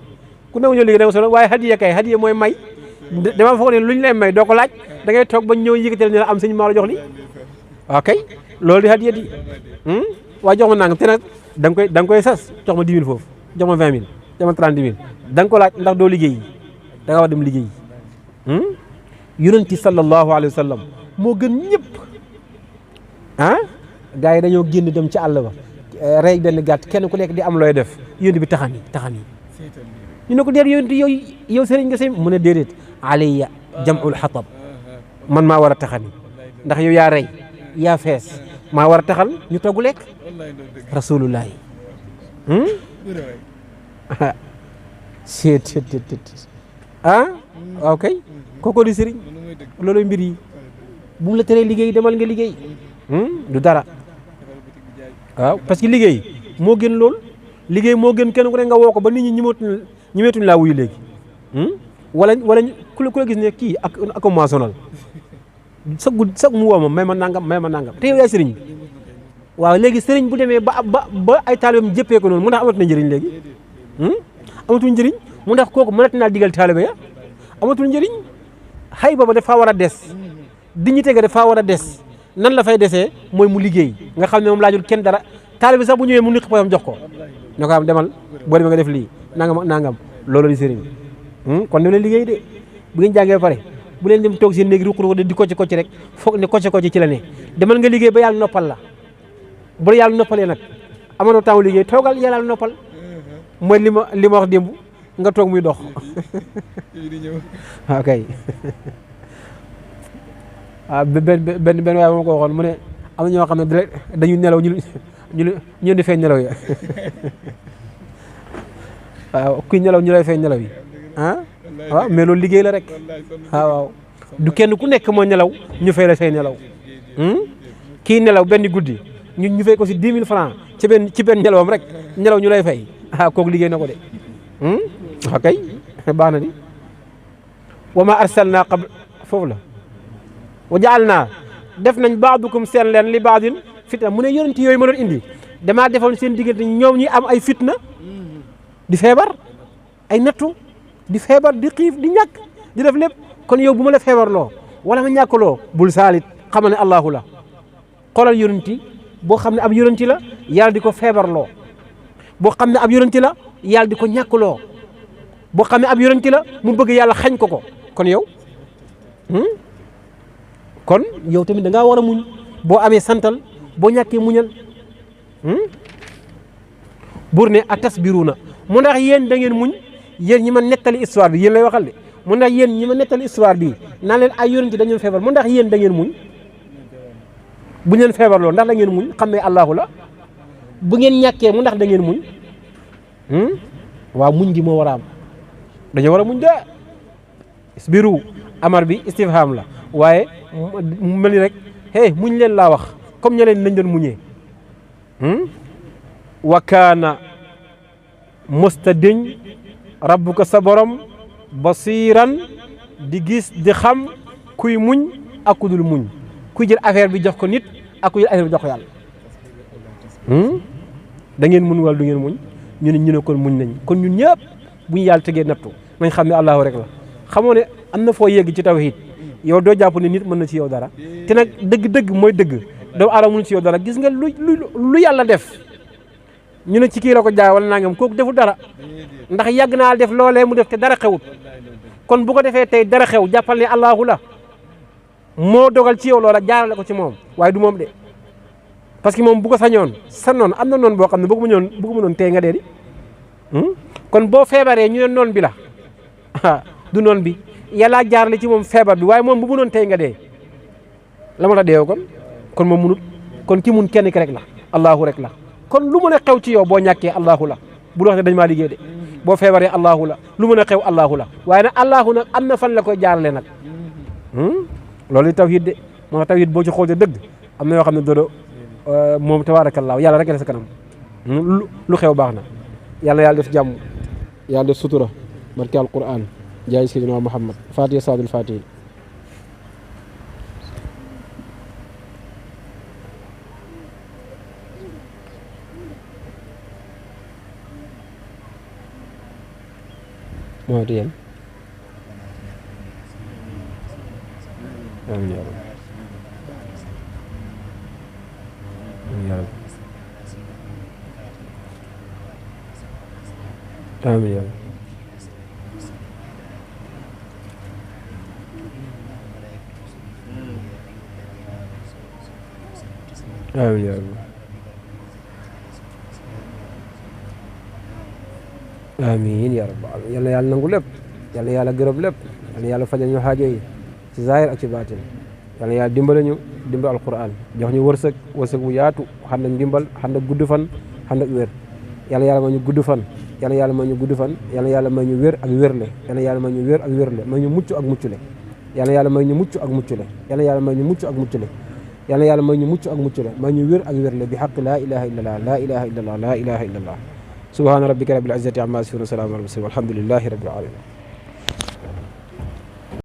ku nangu ñoo liggéey da nga solo waaye hadiya mooy may dama foog ne luñ lay may doo ko laaj da ngay toog ba ñëw yëkkatal ne la am sëñ maa la jox li waaw kay loolu di hadiya di waaye jox ma nangam te nag da nga koy sas jox ma 10 000 foofu jox ma 20 000 jox ma 30 000 da nga ko laaj ndax doo liggéey da nga war dem liggéey yonent sallallahu alayhi wa sallam moo gën ñëpp gars yi dañoo génn dem ci àll ba rey benn gàtt kenn ku nekk di am looy def yónni bi taxan yi ñu ne ko déet yónni yow sëriñ nga sëy mu ne déedéet alayya jam'ul xatab man maa war a taxani ndax yow yaa rey yaa fees maa war a taxal ñu togg lekk rasulullahi waaw kay kooko di sëriñ looloy mbir yi bu mu la teree liggéey demal nga liggéey du dara waaw parce que liggéey moo gën lool liggéey moo gën kenn ku ne nga woo ko ba nit ñi ñimeetuñ laa wuyu léegi wala ku la gis ne kii ak ma sonal sag mu woo ma may ma nangam te yow yaay sëriñ bi waaw léegi sëriñ bu demee ba ay taalibeem jëppee ko noonu mu ndax amatu na njëriñ léegi amatul njëriñ mu ndax kooku mënati naa digal taalibe ya amatul njëriñ xay booba dafa war a des dignité ga dafa war a des nan la fay desee mooy mu liggéey nga xam ne moom laajul kenn dara taalibe sax bu ñëwee mu niq poosam jox ko ne ko am demal boo demee nga def lii nangam ak nangam loolu di sëriñ kon dem leen liggéey de bu ngeen jàngee ba pare bu leen dem toog seen néegi ruq di kocc kocc rek foog ne kocc kocc ci la ne demal nga liggéey ba yàlla noppal la bu la yàlla noppalee nag amoon temps liggéey toogal yàlla noppal mooy li ma wax démb nga toog muy dox waaw kay waaw benn waaye moom ko waxoon mu ne am na ñoo xam ne dañuy nelaw ñu di feeñ nelaw yi waaw kuy nelaw ñu lay feeñ nelaw yi waaw mais loolu liggéey la rek waaw du kenn ku nekk moo nelaw ñu fay la say nelaw kii nelaw benn guddi ñu fay ko si 10 000 francs ci benn nelawam rek nelaw ñu lay fay kooku liggéey na ko de waaw kay baax na di wa ma arsalna qabl foofu la wa jaalna def nañ baadukum seen leen li baadin fitna mu ne yonent yooyu ma doon indi damaa defoon seen diggante ñoom ñi am ay fitna di feebar ay nattu di feebar di xiif di ñàkk di def lépp kon yow bu ma la feebarloo wala ma ñàkkaloo bul saalit xamal ne allahu la xoolal yonenti boo xam ne ab yonenti la yàlla di ko feebarloo boo xam ne ab yonenti la yàlla di ko ñàkkaloo boo xam ne ab yonenti la mu bëgg yàlla xañ ko kon yow kon yow tamit da ngaa war a muñ boo amee santal boo ñàkkee muñal bur ne atasbiruna mu ndax yéen da ngeen muñ yéen ñi ma nettali histoire bi yéen lay waxal de mu ndax yéen ñi ma nettali histoire bi naan leen ay yonent dañu feebar mu ndax yéen da ngeen muñ bu ngeen feebarloo ndax da ngeen muñ xam ne allahu la bu ngeen ñàkkee mu ndax da ngeen muñ waaw muñ gi moo war a am dañoo war a muñ de isbiru amar bi istifham la waaye mu mel ni rek muñ leen laa wax comme ña leen nañ doon muñee wa kaana mustadin rabbuka sa borom basiran di gis di xam kuy muñ ak ku dul muñ kuy jël affaire bi jox ko nit ak ku jël affaire bi jox ko yàlla da ngeen muñ wala du ngeen muñ ñu ne kon muñ nañ kon ñun ñëpp bu ñu yàlla tegee nattu nañ xam ne allahu rek la xamoo ne am na foo yegg ci tawhid yow doo jàpp ne nit mën na ci yow dara te nag dëgg-dëgg mooy dëgg doomu aadama mënu ci yow dara gis nga lu yàlla def ñu ne ci kii la ko jaay wala nangam kooku deful dara ndax yàgg naa def loolee mu def te dara xewut kon bu ko defee tey dara xew jàppal ne allahu la moo dogal ci yow loola jaarale ko ci moom waaye du moom de parce que moom bu ko sañoon sa noon am na noon boo xam ne bu ko mënoon tey nga dee di kon boo feebaree ñu ne noon bi la du noon bi yàllaa jaarale ci moom feebar bi waaye moom bu mënoon tey nga dee la ma la deew kon moom munut kon ki mun kenn ki rek la allahu rek la kon lu mën a xew ci yow boo ñàkkee allahu la bul wax ne dañ maa liggéey de boo feebaree allahu la lu mën a xew allahu la waaye nag allahu nag am na fan la koy jaarale nag loolu tawhid de moo tax tawhid boo ci xoolee dëgg am na yoo xam ne dodo moom tabaarakallaahu yàlla rek la sa kanam lu xew baax na yàlla def jàmm yàlla def sutura barke alquran jaay sayyidina Muhammad fatiha saadul fatiha moo di yéen amiin yaa rabbi amiin yaa rabbi amiin yaa rabbi amiin yaa rabbi yal na yàlla nangu lépp yal na yàlla gërëm lépp yal na yàlla fajal ñu xaajo yi ci zahir ak ci baatin yal na yàlla dimbale ñu dimbal alquran jox ñu wërsëg bu yaatu xand ak ndimbal xand ak gudd fan xand ak wér yal na yàlla may ñu gudd fan yal na yàlla may ñu gudd fan yal na yàlla may ñu wér ak wérle yal na yàlla may ñu wér ak wérle may ñu mucc ak muccule yal na yàlla may ñu mucc ak muccule yal na yàlla may ñu mucc ak muccule yal na yàlla may ñu mucc ak muccule may ñu wér ak wérle bi xaq laa ilaha illallah laa ilaha illallah laa ilaha illallah subhaana rabbika rabbil izzati amma yasifun wa salaamun alal mursalin walhamdulillahi rabbil alamin